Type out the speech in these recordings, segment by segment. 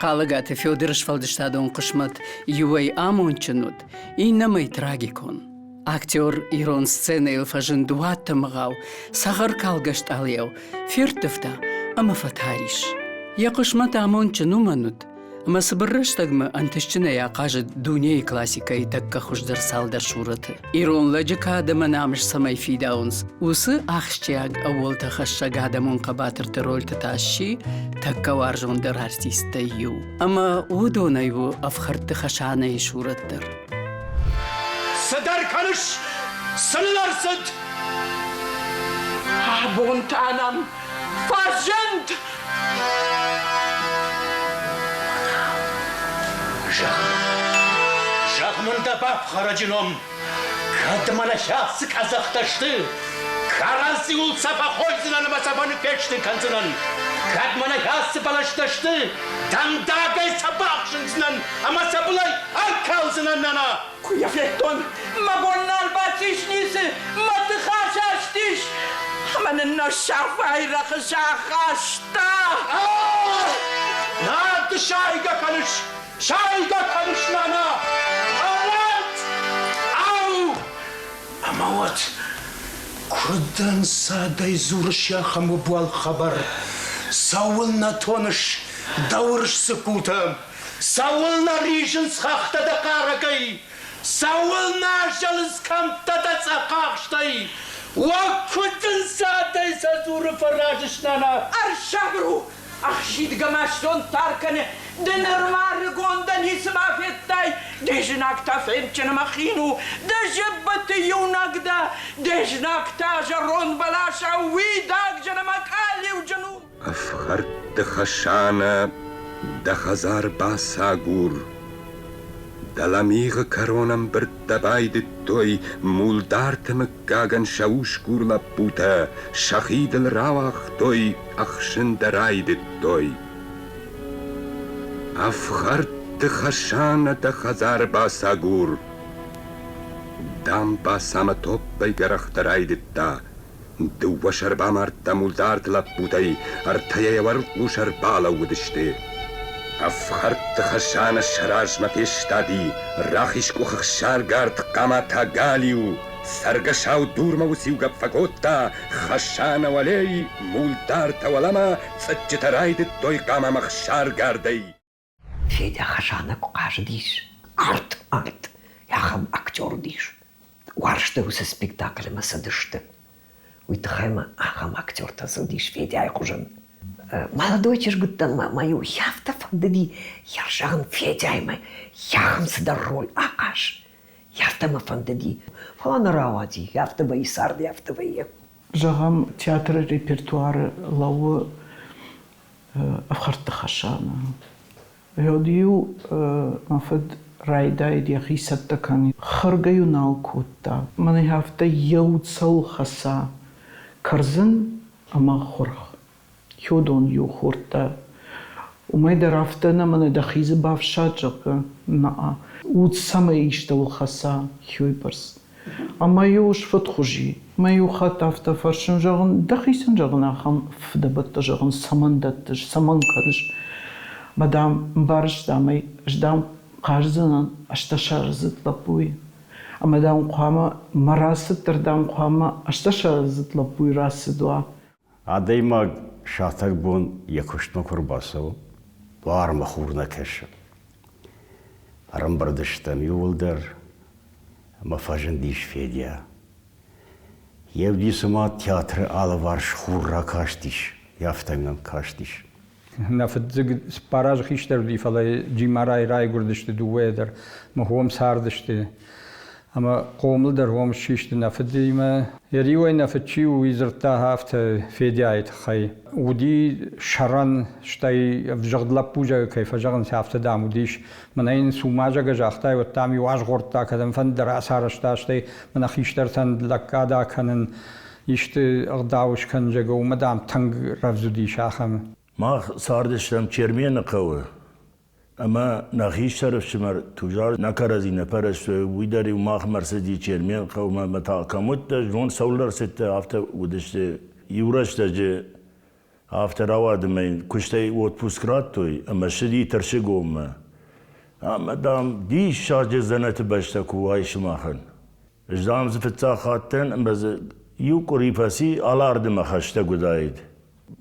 Хъалыгаты Федыры сфӕлдыстадон хъысмӕт иуӕй амондджын уыд, иннӕмӕй трагикон. Актер ирон сценӕйыл фӕзынд уадтымыгъау, цӕхӕркалгӕ стъалыйау, ферттывта ӕмӕ фӕтарис. Йӕ хъысмӕт амондджын уымӕн уыд, ӕмӕ цыбыр рӕстӕгмӕ ӕнтыстджынӕй ахъазыд дунейы классикӕйы тӕккӕ хуыздӕр цалдӕр сурӕты. Ирон лӕджы кад ӕмӕ намыс цӕмӕй фидауынц, уыцы ахсджиаг ӕууӕлтӕ хӕссӕг адӕмон хъӕбатырты рольты та сси тӕккӕ уарзондӕр артисттӕй иу. Ӕмӕ уыдонӕй у ӕфхӕрдты Хӕсанӕйы сурӕт дӕр. Цыдӕр кӕныс? Цы ныл ӕрцыд? Абон та нӕм фӕзынд! Зӕгъ, зӕгъ мын дӕ бафхӕрӕджы ном, кӕд мӕнӕ хӕцы къӕдзӕхтӕ сты, кӕрӕдзиуыл сӕ фӕхойдзынӕн ӕмӕ сӕ быны фестын кӕндзынӕн. Кӕд мӕнӕ хӕцы бӕлӕстӕ сты, дӕндагӕй сӕ бахсындзынӕн ӕмӕ сӕ былӕй ӕркалдзынӕн, нана! Куы йӕ федтон, мӕ бон нал бацис ницы, мӕ тых асастис, ӕмӕ нын нӕ сафайы рӕхыс ахаста. Нӕ, ды сайгӕ кӕныс, сайгӕ кӕныс, нана! Ӕрӕд! Ау! Ӕмӕ уӕд куыд ӕнцадӕй дзурыс ахӕм ӕбуалгъ хабар? Цӕуылнӕ тоныс дӕ урс дзыккутӕ? Цӕуылнӕ ризынц хӕхтӕ дӕ хъарӕгӕй? Цӕуылнӕ азӕлынц кӕмттӕ дӕ цъӕхахстӕй? Уӕ куыд ӕнцадӕй сӕ дзуры фӕразыс, нана? Ӕрсабыр у! Ӕхсидгӕ мӕстон тар кӕны, ды нырма ӕрыгон дӕ ницыма федтай, де знаг та фендджын ӕмӕ хин у, дӕ зӕббӕты иунӕг дӕ, де знаг та зӕронд бӕласау уидагджын ӕмӕ къалиуджын у. Ӕфхӕрдты Хӕсанӕ, дӕ хӕдзар бацагур. Дӕлӕ мигъы кӕрон ӕмбырдтӕ байдыдтой Мулдарты мыггагӕн сӕ усгур лӕппутӕ, сӕхи дыл рауагътой, ӕхсын дӕ райдыдтой. Ӕфхӕрдты Хӕсанӕ дӕ хӕдзар бацагур. Дамбаца мӕ топпӕй гӕрӕхтӕ райдыдта. Дыууӕ сӕр бамардта Мулдарты лӕппутӕй, ӕртӕйӕ йӕ уӕлхъус ӕрбалӕууыдысты. Ӕфхӕрдты Хӕсанӕ сӕ размӕ фестади, рахиз къухы хсаргард хъама та галиу, цӕргӕсау дурмӕ уыциу гӕпп фӕкодта, Хӕсанӕ уӕлей, Мулдартӕ уӕлӕмӕ цъыччытӕ райдыдтой хъамамӕ хсаргардӕй. Федя Хасанӕ куы хъазыдис, арт, арт, ахӕм актер уыдис. Уарзты уыцы спектакльмӕ цыдысты. Уый тыххӕй ма ахӕм актертӕ цыдис Федяйы хуызӕн. Молодой чызг уыдтӕн ма мӕ-иу афтӕ фӕндыди, йӕ зӕгъын Федяимӕ ахӕм цыдӕр роль ахъаз. Афтӕ мӕ фӕндыди. Фӕлӕ нӕ рауади, афтӕ вӕййы царды, афтӕ вӕййы. Зӕгъӕм, театры репертуары лӕууы ӕфхӕрдты Хӕсанӕ. Уӕд-иу мӕ фыд райдаид йӕхи цӕттӕ кӕнын. Хӕргӕ-иу нал кодта. Мӕнӕ афтӕ еу цӕуыл хӕца кӕрдзын ӕмӕ хуырх. Хёдон-иу хордта. Уымӕй дӕр афтӕ нӕ мӕнӕ дӕхи дзы бафсад, зӕгъгӕ, нӕ. Уд цӕмӕй истӕуыл хӕца, хёйбӕрц. Ӕмӕ-иу сфыдхуыз и. Мӕ иу хатт афтӕ фӕрсын, зӕгъын, дӕхицӕн, зӕгъын, ахӕм фыдӕбӕттӕ, зӕгъын, цӕмӕн дӕттыс, цӕмӕн кӕныс? Мӕ, дам, ӕмбарыс, дам ӕй, ӕз, дам, хъаздзынӕн ӕстӕсаздзыд лӕппуйы. Ӕмӕ, дам, хъуамӕ мӕ рацыд дӕр, дам, хъуамӕ ӕстӕсаздзыд лӕппуйы рацыд уа. Адӕймаг сатӕг бон йӕ куыстмӕ куы ӕрбацӕуы, буармӕ хур нӕ кӕсы. Ӕрӕмбырд стӕм иууылдӕр ӕмӕ фӕзындис Федя. Евди цыма театры алыварс хур ракастис, афтӕ нӕм кастис. Нӕ фыддзыг цыппар азы хистӕр уыди, фӕлӕ Джимарайы райгуырдысты дыууӕйӕ дӕр, ӕмӕ уым цардысты. Ӕмӕ хъомыл дӕр уым ссисты нӕ фыдимӕ. Йӕ риуӕй нӕ фыд чи у, уый дзырдта афтӕ Федяйы тыххӕй. Уыди сӕрӕн, стӕй ӕвзыгъд лӕппу зӕгъы кӕй фӕзӕгъынц, афтӕ, дам, уыдис. Мӕнӕ йын цума зӕгъгӕ загътай, уӕд, дам-иу азгъордта, кӕдӕмфӕнды дӕр ацарӕзта, стӕй мӕнӕ хистӕртӕн лӕггад акӕнын, исты ӕгъдау скӕн, зӕгъгӕ, уымӕ, дам, тынг рӕвдз уыдис ахӕм. Мах цардыстӕм Чермены хъӕуы, ӕмӕ нӕ хистӕр ӕфсымӕр Тузар нӕ кӕрӕдзи нӕ фӕрӕзтой, уый дӕр-иу махмӕ ӕрцыди Чермен хъӕумӕ ӕмӕ та кӕм уыдтӕ, знон цӕуыл ӕрцыдтӕ, афтӕ уыдысты. Иу рӕстӕджы Афтӕ рауад ӕмӕ йын куыстӕй отпуск радтой ӕмӕ ссыди Тырсыгоммӕ. Ӕмӕ, дам, диссаджы дзӕнӕты бӕстӕ куы уай сымахӕн. Ӕз, дам, дзы фыццаг хатт дӕн ӕмӕ дзы иу къуыри фӕци, Алардымӕ хӕстӕг уыдаид.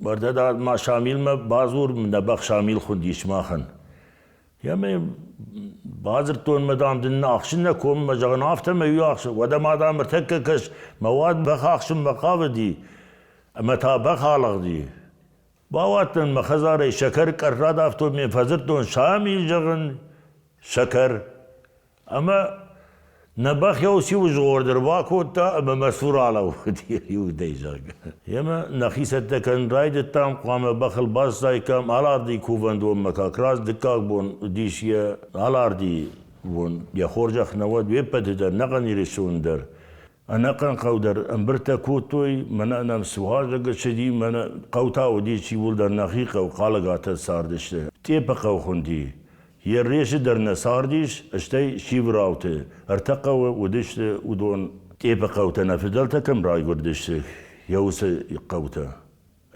Уӕртӕ, дам, ма Шамилмӕ бадзур, нӕ бӕх Шамил хуындис махӕн. Ӕмӕ бадзырдтон мӕ, дам, дын ахсын нӕ коммӕ, зӕгъын, афтӕ мӕ иу ахсы. Уӕдӕ ма, дам, ӕртӕккӕ кӕс, мӕ уӕд бӕх ахсынмӕ хъавыди, ӕмӕ та бӕх алыгъди. Бауадтӕн мӕ хӕдзарӕй сӕкӕр къӕррадавтон, ме фӕдзырдтон Шамил, зӕгъын, сӕкӕр. Ӕмӕ нӕ бӕх еу сиу згъорд ӕрбакодта ӕмӕ мӕ цур алӕууыди иудӕй, зӕгъгӕ. Емӕ нӕхи цӕттӕ кӕнын райдыдтам, хъуамӕ бӕхыл баззаиккам Алардийы кувӕндонмӕ как раз дыккаг бон уыдис йӕ Алардийы бон, йӕ хорзӕх нӕ уӕд уе ппӕты дӕр, нӕхъӕн Ирыстоны дӕр. Ӕнӕхъӕн хъӕу дӕр ӕмбырдтӕ кодтой, мӕнӕ нӕм цы уазӕг ссыди, мӕнӕ хъӕу та уыди иууылдӕр нӕхи хъӕу, Хъалыгатӕ цардысты. Тъепы хъӕу хуынди. Ерресы дӕр нӕ цардис, стӕй Сиврауты. Ӕртӕ хъӕуы уыдысты уыдон. Тъепы хъӕутӕ нӕ фыдӕлтӕ кӕм райгуырдысты, йӕ уыцы хъӕутӕ.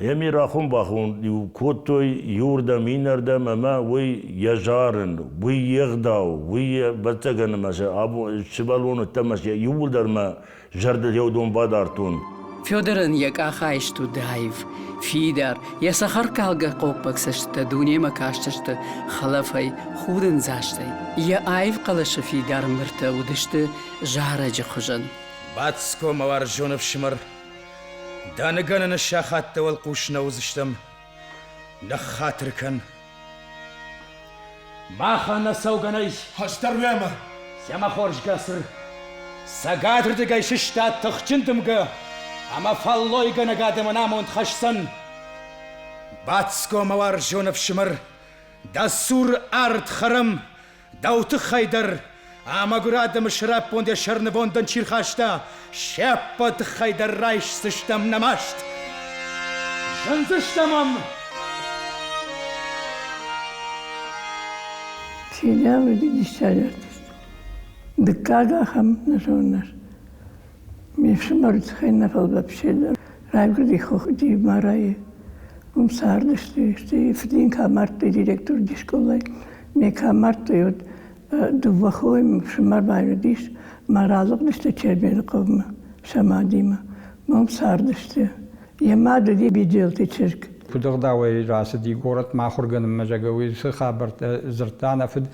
Еми рахон-бахон-иу кодтой иуырдӕм, иннӕрдӕм ӕмӕ уый йӕ зарын, уый йе гъдау, уый ӕвӕццӕгӕн ӕмӕ сӕ абон сывӕллон уыдтӕн ӕмӕ сӕ иууылдӕр мӕ зӕрдыл еудон бадардтон. Федорӕн йӕ къахайст уыд аив, фидар, йӕ цӕхӕркалгӕ хъоппӕг цӕстытӕ дунемӕ кастысты хӕлӕфӕй, худӕндзастӕй. Йӕ аив хъӕлӕсы фидар мыртӕ уыдысты зарӕджы хуызӕн. Бацко, мӕ уарзон ӕфсымӕр, Дӕ ныгӕнӕны сахат дӕ уӕлхъус нӕ уыдзыстӕм. Ныххатыр кӕн. Махӕн нӕ цӕугӕ нӕй. Хӕстӕр уӕмӕ. Цӕмӕ хорз гӕсыр. Цӕгатырдыгӕй сыстад тыхджын дымгӕ ӕмӕ фӕллойгӕнӕг адӕмӕн амонд хӕсдзӕн. Бацко, мӕ уарзон ӕфсымӕр, дӕ цур ард хӕрӕм, Дӕу тыххӕй дӕр а мӕгуыр адӕмы сӕраппонд йӕ сӕрнывондӕн чи рхаста, се ппӕт тыххӕй дӕр райсдзыстӕм нӕ маст. Зындзыстӕм ӕм! Федя уыди диссаджы артист. Дыккаг ахӕм нӕ зонын Ме фсымӕры тыххӕй нӕ фӕлвӕпсе дӕр. Райгуырди Хохти Марайы. Уым цардысты, стӕй фыдин кӕм мардтой директор уыди скъолайы. Ме кӕм мардтой, уӕд дыууӕ хойы фсымӕр ма уыдис, ма ралыгъдысты Чермены хъӕумӕ сӕ мадимӕ. Уым цардысты. Йӕ мад уыди Биделты чызг. Куыд ӕгъдауӕй рацыди горӕтмӕ ахуыргӕнынмӕ, зӕгъгӕ, уый цы хабӕрттӕ дзырдта нӕ фыд.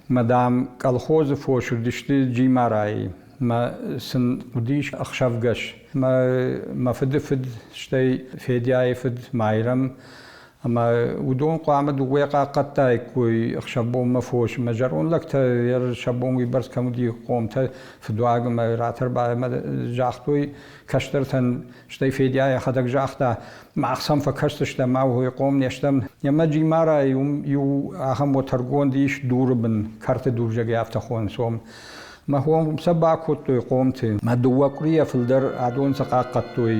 Мӕ, дам, колхозы фос уыдысты Джимарайы. Мӕ сын уыдис ӕхсӕвгӕс. Мӕ, мӕ фыды фыд, стӕй Федяйы фыд Майрӕм, ӕмӕ уыдон хъуамӕ дыууӕ хъахъхъӕдтаиккой ӕхсӕвбонмӕ фос. Мӕ зӕронд лӕгтӕ сӕ бон уыйбӕрц кӕм уыди хъомтӕ фыдуаг ӕмӕ ратӕрба ӕмӕ загътой кӕстӕртӕн, стӕй Федя йӕхӕдӕг загъта, мах сӕм фӕкӕсдзыстӕм, ау, хъом не стӕм. Ӕмӕ Джимарайы уым иу ахӕм уӕтӕргонд ис дуры бын, кӕрты дурзӕгӕй афтӕ хонынц уым. Мӕ хом сӕ бакодтой хъомты. Мӕ дыууӕ къуырийӕ фылдӕр адон сӕ хъахъхъӕдтой,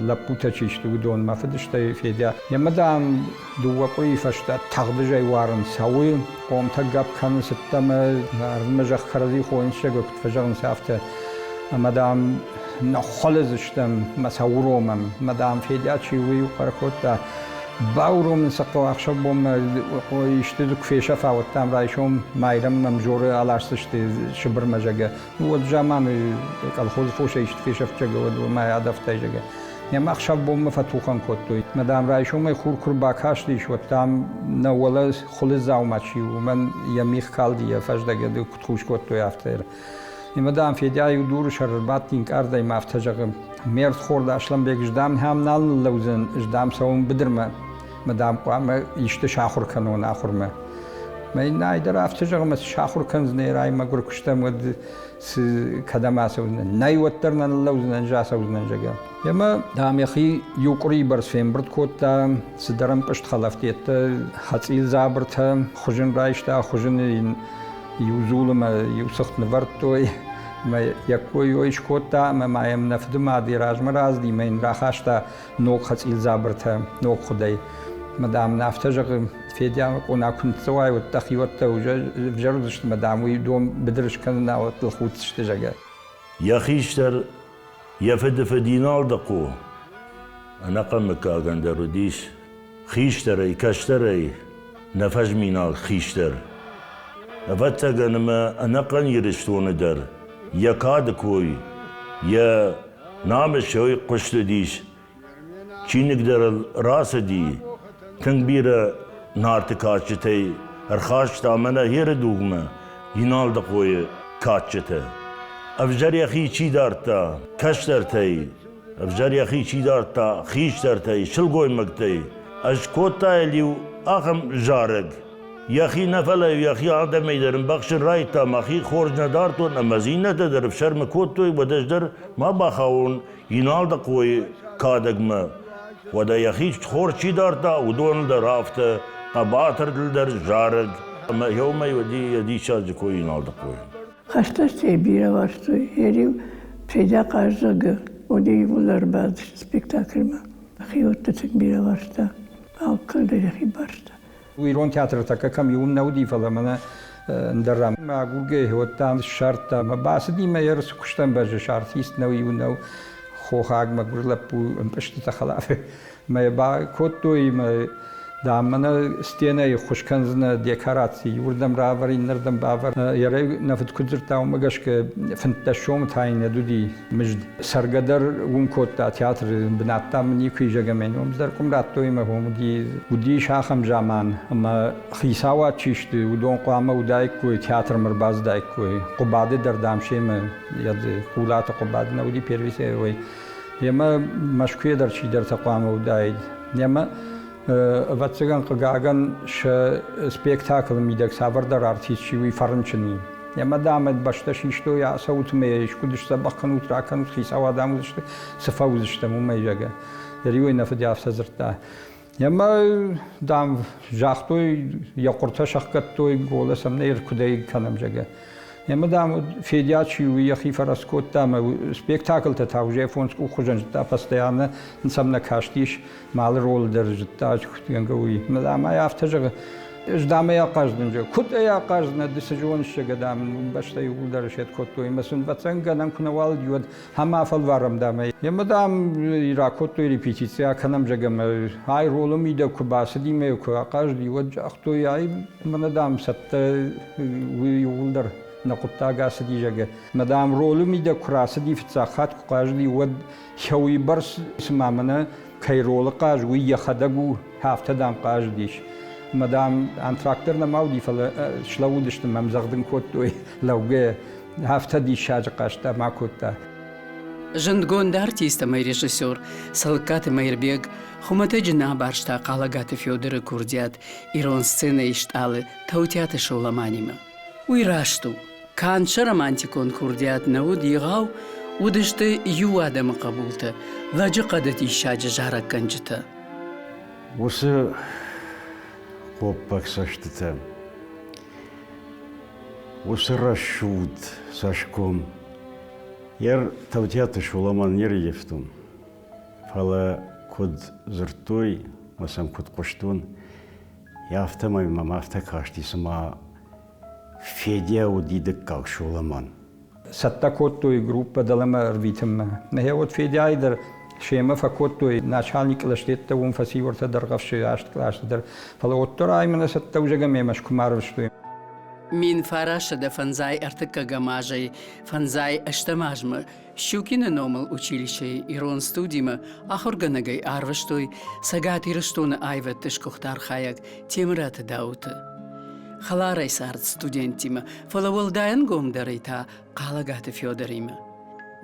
лӕппутӕ чи сты, уыдон. Мӕ фыд стӕй Федя. Емӕ, дам, дыууӕ къуырийы фӕстӕ тагъдызӕй уарын цӕуы, хъомтӕ гӕпп кӕнынц ӕддӕмӕ, арвмӕ зӕхх кӕрӕдзи хойынц, зӕгъгӕ, куыд фӕзӕгъынц, афтӕ. Ӕмӕ, дам, ныххуылыдз стӕм мӕ сӕ уромӕм. Мӕ, дам, Федя чи у, уый хъӕр кодта. Бауромын сӕ хъӕуы ӕхсӕв-бонмӕ исты куы фесӕфа, уӕд дам райсом Майрӕм Мамзоры аласдзысты Сыбырмӕ, зӕгъгӕ. Ну, уӕд заманы колхозы фосӕй исты фесӕфт, зӕгъгӕ, уӕд уымӕй адӕфтӕй, зӕгъгӕ. Ӕмӕ ӕхсӕв-бонмӕ фӕтухӕн кодтой. Мӕ, дам, райсомӕй хур куы рбакастис, уӕд, дам, нӕ уӕлӕ хуылыдз дзаума чи у, уымӕн йӕ мих калди, йӕ фӕздӕг куыд хус кодтой, афтӕ. Ӕмӕ, дам, Федя иу дуры сӕр ӕрбадти ӕнкъардӕй ӕмӕ афтӕ зӕгъы: Ме рдхорд Аслӕнбег, ӕз дам ахӕм нал ныллӕудзӕн, ӕз дам цӕуын быдырмӕ, мӕ дам хъуамӕ исты сахуыр кӕнон ахуырмӕ. Мӕ иннӕ дӕр афтӕ зӕгъы, мӕ цы сахуыр кӕндзынӕ, рай мӕгуыр куыстӕм, уӕд цы кӕдӕм ацӕудзынӕн? Нӕй, уӕддӕр нӕ ныллӕудзынӕн, ӕз ацӕудзынӕн, зӕгъгӕ. Ӕмӕ, дам, йӕхи иу къуырийы бӕрц фембырд кодта, цыдӕр ӕмпъызт хӕлӕфтӕ, хӕцъил дзабыртӕ, хуызын райста, хуызыны йын иу дзулы мӕ иу цыхт нывӕрдтой, мӕ йӕ кой скодта ӕмӕ ма йӕм нӕ фыдымад йӕ размӕ рацыди мӕ йын рахаста ног хӕцъил дзабыртӕ ног хуыдӕй. Мӕ, дам, ын афтӕ зӕгъы, Федя, мӕ къона куы ныццӕуай, уӕд дӕхиуӕттӕ ӕвзӕр уыдзысты, мӕ, дам, уый дон быдыры скӕнын науӕд дыл худдзысты, зӕгъгӕ. Йӕ хистӕр, йӕ фыдыфыд Иналдыхъо, ӕнӕхъӕн мыггагӕн дӕр уыдис. Хистӕрӕй, кӕстӕрӕй нӕ фӕзминаг хистӕр. Ӕвӕццӕгӕн ӕмӕ ӕнӕхъӕн Ирыстоны дӕр йӕ кады кой, йӕ намысӕй хъуыст уыдис. Чиныг дӕр ыл рацыди, тынг бирӕ Нарты кадджытӕй ӕрхаста мӕнӕ Еры дугмӕ Иналдыхъойы кадджытӕ. Ӕвзӕр йӕхи чи дардта кӕстӕртӕй, ӕвзӕр йӕхи чи дардта хистӕртӕй, сылгоймӕгтӕй, ӕз кодтаил-иу ахӕм зарӕг. Йӕхи нӕ, фӕлӕ йӕхи адӕмӕй дӕр ӕмбӕхсын райдыдта, мӕхи хорз нӕ дардтон ӕмӕ дзы иннӕтӕ дӕр ӕфсӕрмы кодтой, уӕд ӕз дӕр ма бахауон Иналдыхъойы кадӕгмӕ. Уӕдӕ йӕхи хорз чи дардта, уыдоныл дӕр афтӕ, хъӕбатыртыл дӕр зарӕг. Ӕмӕ еумӕ уыди йӕ диссаджы кой Иналдыхъойӕн. Хӕстӕгтӕй бирӕ уарзтой. Йӕ-иу Федя хъаззӕгы уыди иууылдӕр бацыдысты спектакльмӕ. Хиуӕтты тынг бирӕ уарзта, алкӕй дӕр йӕхи барста. Ирон театры тӕккӕ кӕм иуым нӕ уыди, фӕлӕ мӕнӕ ӕндӕр ран. Мӕ агургӕ уӕдта ссардта. Мӕ бацыди мӕ ерысы куыстӕн бӕззыс, артист нӕу, иу нӕу, хохаг мӕгуыр лӕппу ӕмпъызтытӕ хӕлафы. Мӕ бакодтой мӕ дам, мӕнӕ стенӕйы ххуыс кӕндзынӕ декораци, иуырдӕм равӕр, иннӕрдӕм бавӕр. Йӕ нӕ фыд куыд дзырдта, уымӕ гӕсгӕ 15 сомы та йын нӕ уыди мызд. Цӕргӕ дӕр уым кодта театры бынат дам мын никуы изӕг ӕмӕ йын уым дӕр къуым радтой ӕмӕ уым уыди. Уыдис ахӕм заман, ӕмӕ хицауад чи сты, уыдон хъуамӕ уыдаиккой, театрмӕ ӕрбацыдаиккой. Хъуыбады дӕр, дам, семӕ, Хъулаты Хъуыбады нӕ уыди первый Емӕ Мӕскуыйӕ дӕр чидӕртӕ хъуамӕ уыдаид. Емӕ, ӕвӕццӕгӕн, хъыгагӕн, сӕ спектаклы мидӕг цавӕрдӕр артист чи, уый фӕрынчын и. Ӕмӕ, дам, бӕстӕ систой, ацӕут ӕмӕ йӕ искуыд сдзӕбӕх кӕнут, ракӕнут, хицауад ам уыдзысты, цы фӕуыдзыстӕм, уымӕй, зӕгъгӕ. Йӕ-иу ӕй нӕ фыд афтӕ дзырдта. Ӕмӕ, дам, загътой, йӕ хъуыртӕ сӕхгӕдтой, голос ӕм нӕ ӕркуыдӕй кӕнӕм, зӕгъгӕ. Ӕмӕ, дам, Федя чи у, йӕхи фӕрӕз кодта ӕмӕ спектаклтӕ та уже фондз къуххуызӕн зыдта, постоянно сӕм нӕ кастис, малы ролы дӕр зыдта, куыдгӕнгӕ уый. Ӕмӕ, дам, ӕй афтӕ зӕгъы, ӕз, дам, ӕй ахъаздзынӕн, зӕгъы. Куыд ӕй ахъаздзынӕ, ды цы зоныс, зӕгъы, дам, бӕстӕ иууылдӕр сед кодтой. Ӕмӕ сын ӕвӕццӕгӕн куы нӕуал уыди, уӕд Ӕмӕ афӕлварӕм, дам ӕй. Емӕ, дам, ракодтой репетици акӕнӕм, зӕгъӕм, ай ролы мидӕг куы бацыди мӕ куы ахъазыди, уӕд загътой, ай мӕнӕ, дам, цӕттӕ уый иууылдӕр нӕ хъуыддаг ацыди, зӕгъгӕ. Мӕ, дам, ролы мидӕг куы рацыди, фыццаг хатт куы хъазыди, уӕд йӕ уыйбӕрц, цыма мӕнӕ кӕй ролы хъаз, уый йӕхӕдӕг у, афтӕ, дам, хъазыдис. Мӕ, дам, антракт дӕр нӕма уыди, фӕлӕ слӕууыдысты мӕ ӕмдзӕгъд ын кодтой лӕугӕ. Афтӕ диссаджы хъазтӕ ма кодта. Зындгонд артист ӕмӕ режиссер Цӕлыккаты Мӕирбег хуымӕтӕджы нӕ абарста Хъалӕгаты Федыры курдиат ирон сценӕйы стъалы Таутиаты Соламанимӕ. Уый раст у. Канд сӕ романтикон курдиат нӕ уыд егъау, уыдысты иу адӕмы хъӕбултӕ, лӕджыхъӕды диссаджы зарӕггӕнджытӕ. Уыцы хъоппӕг цӕстытӕ Уыцы рӕсугъд цӕсгом йе Таутиаты Соломан не рййӕфтон, фӕлӕ куыд дзырдтой ӕмӕ сӕм куыд хъуыстон, афтӕмӕй мӕм афтӕ касти, цыма Федя уыди дыккаг Соломан. Цӕттӕ кодтой группӕ дӕлӕмӕ ӕрвитынмӕ. Гъе уӕд Федяйы дӕр семӕ фӕкодтой начальник кълӕстеттӕ, уым фӕсивӕртӕ дӕргъӕвсы аст къласы дӕр. Фӕлӕ уӕддӕр ай мӕнӕ цӕттӕ узӕгӕ ме Мӕскуымӕ арвыстой. 1953 ӕртыккӕгӕм азӕй фӕндзай ӕстӕм азмӕ Щукины номыл училищейы ирон студимӕ ахуыргӕнӕгӕй арвыстой Цӕгат Ирыстоны аивӕдты сгуыхт архайӕг Темыраты Дауыты. Хӕларӕй цард студенттимӕ, фӕлӕ уӕлдай ӕнгомдӕрӕй та Хъалӕгаты Федоримӕ.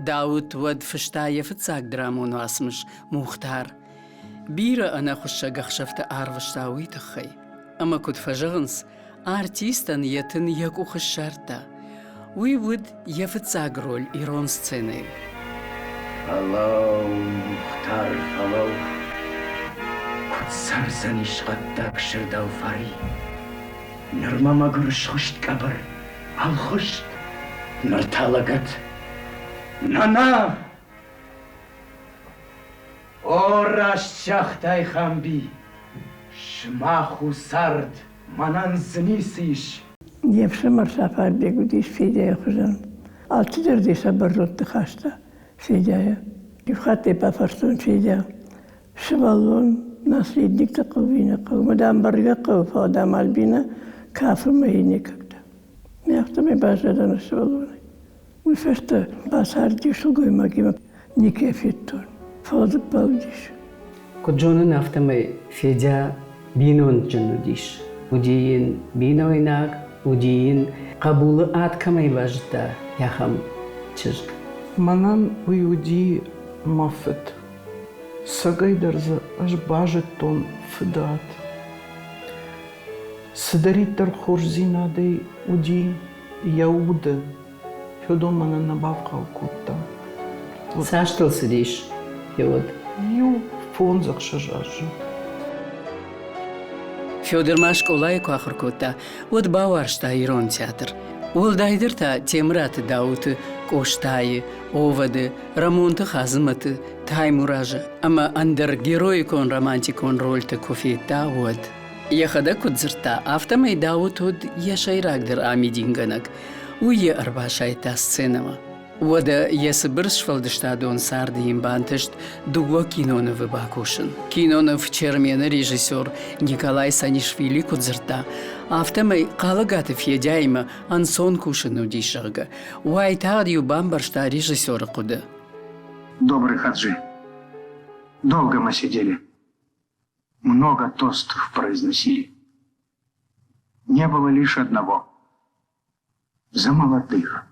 Дауыт уӕд фыста йӕ фыццаг драмон уацмыс «Мухтар». Бирӕ ӕнӕхуыссӕг ӕхсӕвтӕ арвыста уый тыххӕй. Ӕмӕ куыд фӕзӕгъынц, артистӕн йӕ тын йӕ къухы ссардта. Уый уыд йӕ фыццаг роль ирон сценӕйы. Фӕлӕуу, Мухтар, фӕлӕуу, куыд цӕрдзӕнис хъӕддаг сырдау Фари? Нырма мӕгуыр схуыст къӕбӕр, ӕлхуыст, ныр та лӕгӕт. Нана! О, раст загътай, Хамби, сымах у цард, мӕнӕн дзы ницы ис. Йе фсымӕр Сафарбег уыдис Федяйы хуызӕн. Алчидӕр дзы сӕ бӕрзондты хаста Федяйы. Иу хатт ӕй бафарстон Федя, сывӕллон. наследниктӕ хъӕуы, нӕ хъӕуы. Мӕ дам бӕргӕ хъӕуы, фӕлӕ дам Альбинӕ кафынмӕ никогда. Афтӕмӕй баззадӕн сывӕллонӕй. Уый фӕстӕ бацарди сылгоймагимӕ никӕй федтон, фӕлӕ дзы бӕлдис. Куыд зонын, афтӕмӕй Федя бинонджын уыдис. Уыди йын бинойнаг, уыди йын хъӕбулы ад кӕмӕй базыдта, ахӕм чызг. Мӕнӕн уый уыди мӕ фыд. Цӕгӕй дӕр дзы ӕз базыдтон фыдад. Цыдӕриддӕр хорздзинадӕй уыди йӕ уды, Федон мӕнӕн нӕ бавгъау кодта. Цас дыл цыдис, Феод? Иу фондз-ӕхсӕз азы. Федор ма скъолайы куы ахуыр кодта, уӕд бауарзта ирон театр. Уӕлдайдӕр та Темыраты Дауыты, Къостайы, Оводы, Рӕмонты Хадзымӕты, Таймуразы ӕмӕ ӕндӕр героикон романтикон рольты куы федта, уӕд. Йӕхӕдӕг куыд дзырдта, афтӕмӕй Дауыт уыд йӕ сӕйрагдӕр амидингӕнӕг. Уый йӕ ӕрбасайдта сценӕмӕ. Уӕдӕ йӕ цыбыр сфӕлдыстадон царды йын бантыст дыууӕ кинонывы бакусын. Киноныв Чермен-ы режиссер Николай Санишвили куыд дзырдта, афтӕмӕй Хъалыгаты Федяимӕ ӕнцон кусын уыдис, зӕгъгӕ, уайтагъд-иу бамбӕрста режиссеры хъуыды. Добрый Хаджи, долго мы сидели, много тостов произносили. Не было лишь одного – за молодых.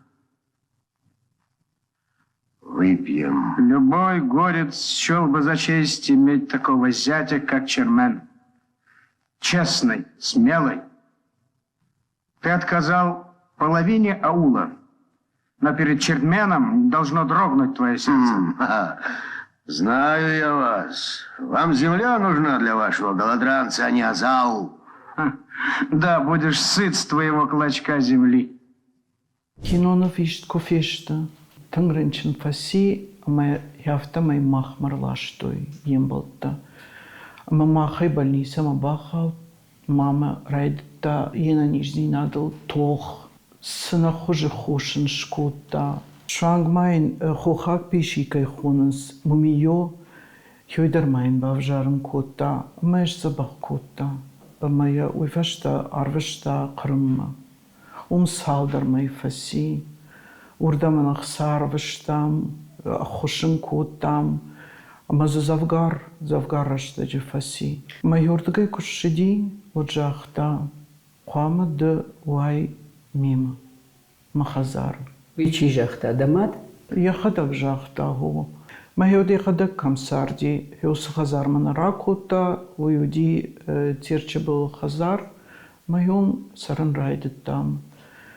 Выпьем. Любой горец счел бы за честь иметь такого зятя, как Чермен. Честный, смелый. Ты отказал половине аула, но перед Черменом должно дрогнуть твое сердце. Знаю я вас. Вам земля нужна для вашего голодранца, а не азал. Да, будешь сыт с твоего клочка земли. Киноныв ист куы фесты, тынг рынчын фӕци ӕмӕ афтӕмӕй махмӕ рластой йе мбӕлттӕ. Ӕмӕ махӕй больницӕмӕ бахауд, мамӕ райдыдта йе нӕниздзинадыл тох. Цы нӕ хуызы хос ын скодта. Суанг ма йын хохаг писи кӕй хонынц, мумийо, уый дӕр ма йын бавзарын кодта ӕмӕ йӕ сдзӕбӕх кодта. Ӕмӕ йӕ уый фӕстӕ арвыста Хъырыммӕ. Уым цалдӕр мӕй фӕци. Уырдӕм ын ӕхца ӕрвыстам, ӕххуыс ын кодтам. Ӕмӕ дзы дзӕвгар, дзӕвгар рӕстӕджы фӕци. Мӕ уырдыгӕй куы ссыди, уӕд загъта, хъуамӕ ды уай мемӕ, мӕ хӕдзары. Уый чи загъта, дӕ мад? Йӕхӕдӕг загъта, гъо. Мӕ йӕхӕдӕг кӕм царди, уыцы хӕдзармӕ нӕ ракодта, уый уыди Терчы был хӕдзар, Мӕйон цӕрын райдыдтам.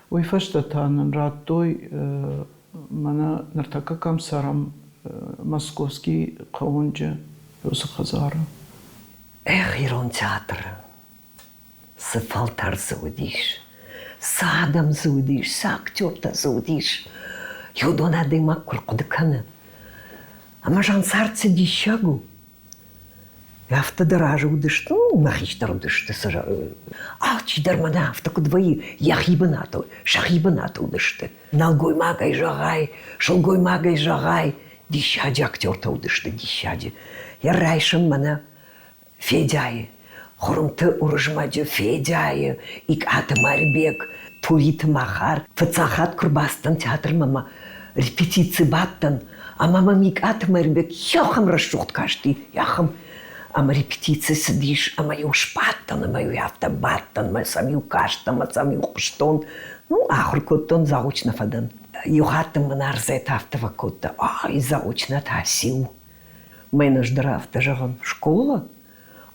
Уый фӕстӕ та нын радтой, мӕнӕ ныртӕккӕ кӕм цӕрӕм, Московский хъӕуынджы уыцы хӕдзары. Эх, ирон театры цы фӕлтӕр дзы уыдис, цы адӕм дзы уыдис, цы актертӕ дзы уыдис. Уыдон адӕймаг куы рхъуыды кӕны. Ӕмӕ Жансард цы диссаг у, Афтӕ дӕр разы уыдысты, ну, нӕ хистӕр уыдысты. Алчидӕр мӕнӕ афтӕ куыд вӕййы, йӕхи бынатыл, сӕхи бынаты уыдысты. Нӕлгоймагӕй зӕгъай, сылгоймагӕй зӕгъай, диссаджы актертӕ уыдысты, диссаджы. Йӕ райсом мӕнӕ Федяйы, Хуырымты Уырызмӕджы Федяйы, Икъаты Марибег, Туриты Махар. Фыццаг хатт куы рбацыдтӕн театрмӕ мӕ репетици бадтӕн, ӕмӕ мӕм Икъаты Марибег ахӕм рӕсугъд касти, ахӕм. Ӕмӕ репетици цыдис, ӕмӕ-иу сбадтӕн, ӕмӕ-иу афтӕ бадтӕн, мӕ сӕм-иу кастӕн, мӕ сӕм-иу хъуыстон. Ну, ахуыр кодтон, заочно фӕдӕн. Иу хатт мын Арзет афтӕ фӕкодта, ай, заочно та циу? Мӕн ӕз дӕр афтӕ зӕгъын, школа?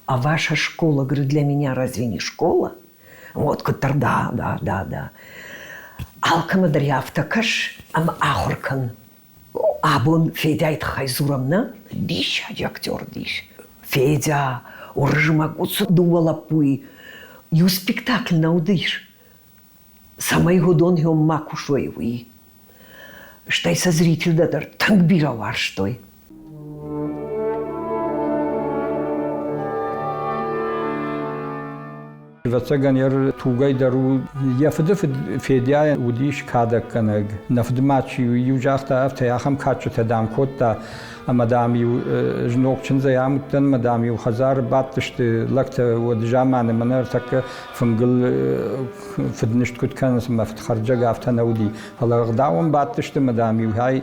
А ваша школа, говорю, для меня разве не школа? Вот куыддӕр да, да, да, да. Алкӕмӕ дӕр афтӕ кӕс ӕмӕ ахуыр кӕн. Абон Федяйы тыххӕй дзурӕм, нӕ? Диссаджы актер дис. Федя, Уырызмӕг, уыцы дыууӕ лӕппуйы иу спектакль нӕ уыдис. Цӕмӕй уыдон ма кусой, уый. Стӕй сӕ зрительтӕ дӕр тынг бирӕ уарзтой. Ӕвӕццӕгӕн, йӕ тугӕй дӕр у. Йӕ фыды фыд Федяйӕн уыдис кадӕггӕнӕг. Нӕ фыдымад чи у, иу загъта, афтӕ ахӕм кадджытӕ, дам, кодта, ӕмӕ, дам-иу зног чындзӕй амыдтӕн, ӕмӕ, дам-иу хӕдзары бадтысты лӕгтӕ уӕды заманы, мӕнӕ ӕртӕккӕ фынгыл фыднызт куыд кӕнынц, ӕмӕ фыдхӕрджӕг афтӕ нӕ уыди. Фӕлӕ ӕгъдауӕн бадтысты, ӕмӕ, дам-иу хай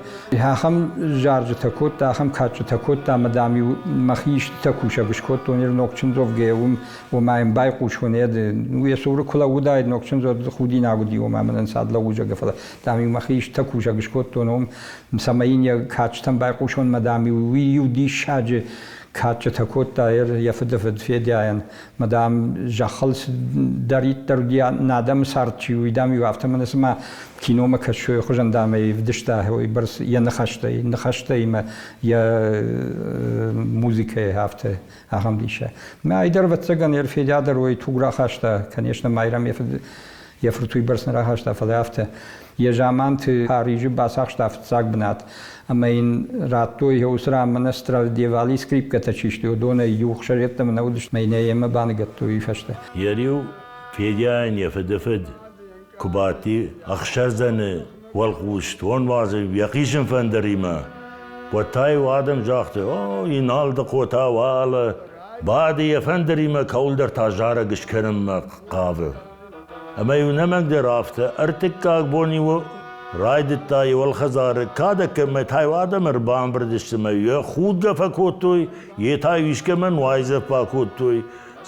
ахӕм зарджытӕ кодта, ахӕм кадджытӕ кодта, ӕмӕ, дам-иу мӕхи истытӕ кусӕг скодтон, йе ног чындзовгӕйӕ уым Ома йын байхъусон, йӕ цуры куы лӕууыдаид ног чындз, уӕд худинаг уыди, ома мӕнӕн ӕнцад лӕууызӕгӕ, фӕлӕ, дам-иу мӕхи истытӕ кусӕг скодтон, уым, цӕмӕй йын йӕ кадджытӕм байхъусон, мӕ, дам-иу уый иу диссаджы кадджытӕ кодта йӕ фыдыфыд Федяйӕн. Мӕ, дам, зӕххыл цыдӕриддӕр уыди, нӕ адӕмы цард чи у, уый, дам-иу афтӕ мӕнӕ цыма киномӕ кӕсой хуызӕн, дам, ӕй вдыста уыйбӕрц йӕ ныхӕстӕй, ныхӕстӕй ӕмӕ йӕ музыкӕйы афтӕ. Ахӕм диссаг. Мӕ айдӕр, ӕвӕццӕгӕн, Ерфедя дӕр уой туг рахаста, конечно, Майрӕм йӕ фыд йӕ фырт уыйбӕрц нӕ рахаста, фӕлӕ афтӕ. Йӕ заманты Парижы бацахста фыццаг бынат, ӕмӕ йын радтой йӕ уыцы ран мӕнӕ Страдевали скрипкӕтӕ чи сты, уыдонӕй иу хсӕреттӕ мӕ нӕ уыдысты, мӕ йын йемӕ баныгӕдтой уый фӕстӕ. Йӕ риу Федяйӕн йӕ фыдыфыд куы бадти ӕхсӕрдзӕны уӕлхъус донуадзӕг йӕ хъисын фӕндыримӕ, уӕд та-иу адӕм загътой, о, Иналдыхъо та уӕлӕ бады йӕ фӕндыримӕ кӕуылдӕр та зарӕг скӕнынмӕ хъавы. Ӕмӕ-иу нӕмӕнгдӕр афтӕ ӕртыккаг бон-иу райдыдта йӕ уӕлхӕдзары кадӕг ӕмӕ та-иу адӕм ӕрбамбырд сты ӕмӕ йӕ худгӕ фӕкодтой, йе та-иу искӕмӕн уайдзӕф бакодтой,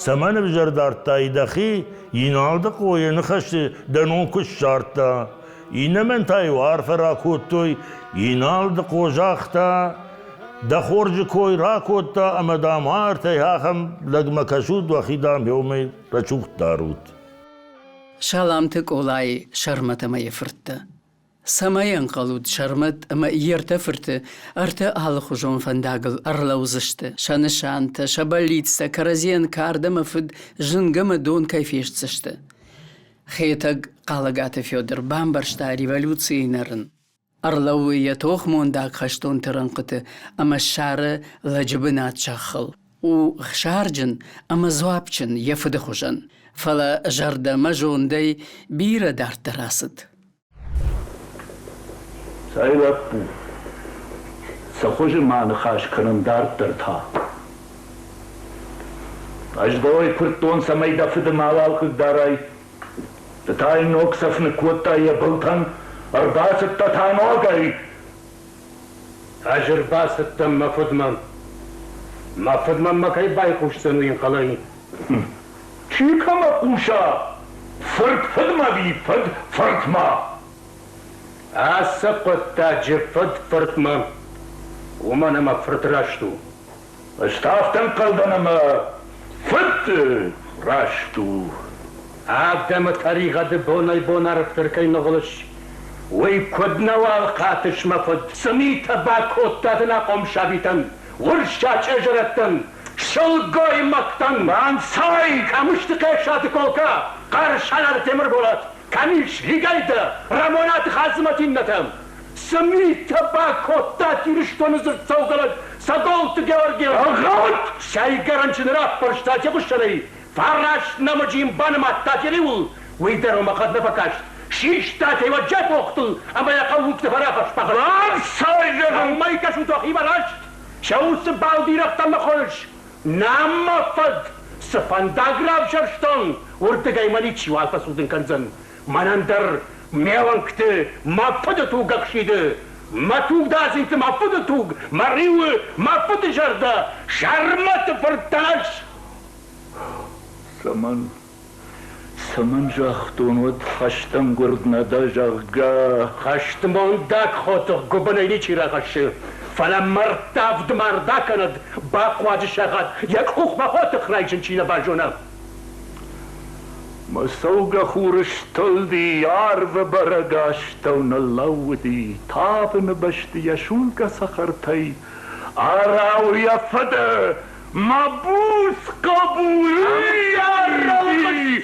Цӕмӕн ӕвзӕр дардтай дӕхи, Иналдыхъо йӕ ныхӕсты дӕ ном куы ссардта. Иннӕмӕн та-иу арфӕ ракодтой, Иналдыхъо загъта, дӕ хорзы кой ракодта ӕмӕ, дам, артӕй ахӕм лӕгмӕ кӕсут, уӕхи, дам, еумӕ рӕсугъд дарут. Саламты Къолайы Сӕрмӕт ӕмӕ йӕ фырттӕ. Цӕмӕй ӕнхъӕлут Сӕрмӕт ӕмӕ йе ртӕ фырты ӕртӕ алыхуызон фӕндагыл ӕрлӕудзысты, сӕ нысантӕ, сӕ бӕллицтӕ кӕрӕдзийӕн кард ӕмӕ фыд зынг ӕмӕ дон кӕй фестдзысты. Хетӕг Хъалӕгаты Федыр бамбӕрста революцийы нӕрын. Ӕрлӕууы йӕ тохмондаг хӕстонты рӕнхъыты ӕмӕ ссары лӕджы бынат зӕххыл. У хсарджын ӕмӕ дзуапджын йӕ фыды хуызӕн, фӕлӕ зӕрдӕмӕ зондӕй бирӕ дарддӕр ацыд. Цӕй лӕппу, цы хуызы ма ныхас кӕнӕм дарддӕр та? Ӕз дӕуӕй куырдтон, цӕмӕй дӕ фыды мауал хъыгдарай. Ды та йын ног цӕф ныккодтай йӕ былтӕн, ӕрбацыдтӕ та ногӕй. Ӕз ӕрбацыдтӕн мӕ фыдмӕ. Мӕ фыд мӕнмӕ кӕй байхъусдзӕн, уый ӕнхъӕлӕй. Чи кӕмӕ хъуса, фырт фыдмӕ ӕви фыд фыртмӕ? Ацы хъуыддаджы фыд фыртмӕ, уымӕн ӕмӕ фырт раст у. Ӕз та афтӕ ӕнхъӕл дӕн, ӕмӕ фыд раст у. Адӕмы тӕригъӕды бонӕй-бон арфдӕр кӕй ныгъуылыс, уый куыд нӕуал хатыс, мӕ фыд? Цы митӕ бакодтат ӕнахъом сабитӕн, урсзачъе зӕрӕдтӕн, сылгоймӕгтӕн? Банцай! Кӕм сты Хъесаты Колка, Хъӕрсӕлары Темырболат, кӕм ис Лигайдӕ, Рӕмонаты Хадзымӕт иннӕтӕм? Цы митӕ бакодтат Ирыстоны дзырддзӕугӕ лӕг Цӕголты Георги? Ӕгъгъӕд! Сӕйгӕ рынчыны раппӕрстат йӕ хуыссӕнӕй, Фараст нӕмыджы йын банымадтат йӕ риуыл, уый дӕр уымӕ хъӕд нӕ фӕкаст. Систат ӕй уӕ джепохтыл ӕмӕ йӕ хъӕууынгты фӕрахӕсс-бахӕсс. Ӕрцӕй зӕгъын! Цӕмӕй кӕсут уӕхимӕ раст, сӕ уыцы балбирӕгътӕм мӕ хоныс. Нӕ мӕ фӕд, цы фӕндаг равзӕрстон, уырдыгӕй мӕ ничиуал фӕцудын кӕндзӕн. Мӕнӕн дӕр ме уӕнгты мӕ фыды туг ӕхсиды. Мӕ тугдадзинты мӕ фыды туг, мӕ риуы мӕ фыды зӕрдӕ, Сӕрмӕты фырт дӕн ӕз. Цӕмӕн, цӕмӕн загътон уӕд хӕстӕнгуырд нӕ дӕ, зӕгъгӕ? Хӕстмондаг хотых гуыбынӕй ничи рахӕссы, фӕлӕ мӕрдтавд мард акӕнӕд, бахъуаджы сахат йӕ къухмӕ хотых райсын чи нӕ базона. Мӕ цӕугӕ хур стылди, арвы бӕрӕг астӕу ныллӕууыди, тавыны бӕсты йӕ судзгӕ цӕхӕртӕй арауы йӕ фыды Мӕ буц хъӕбул!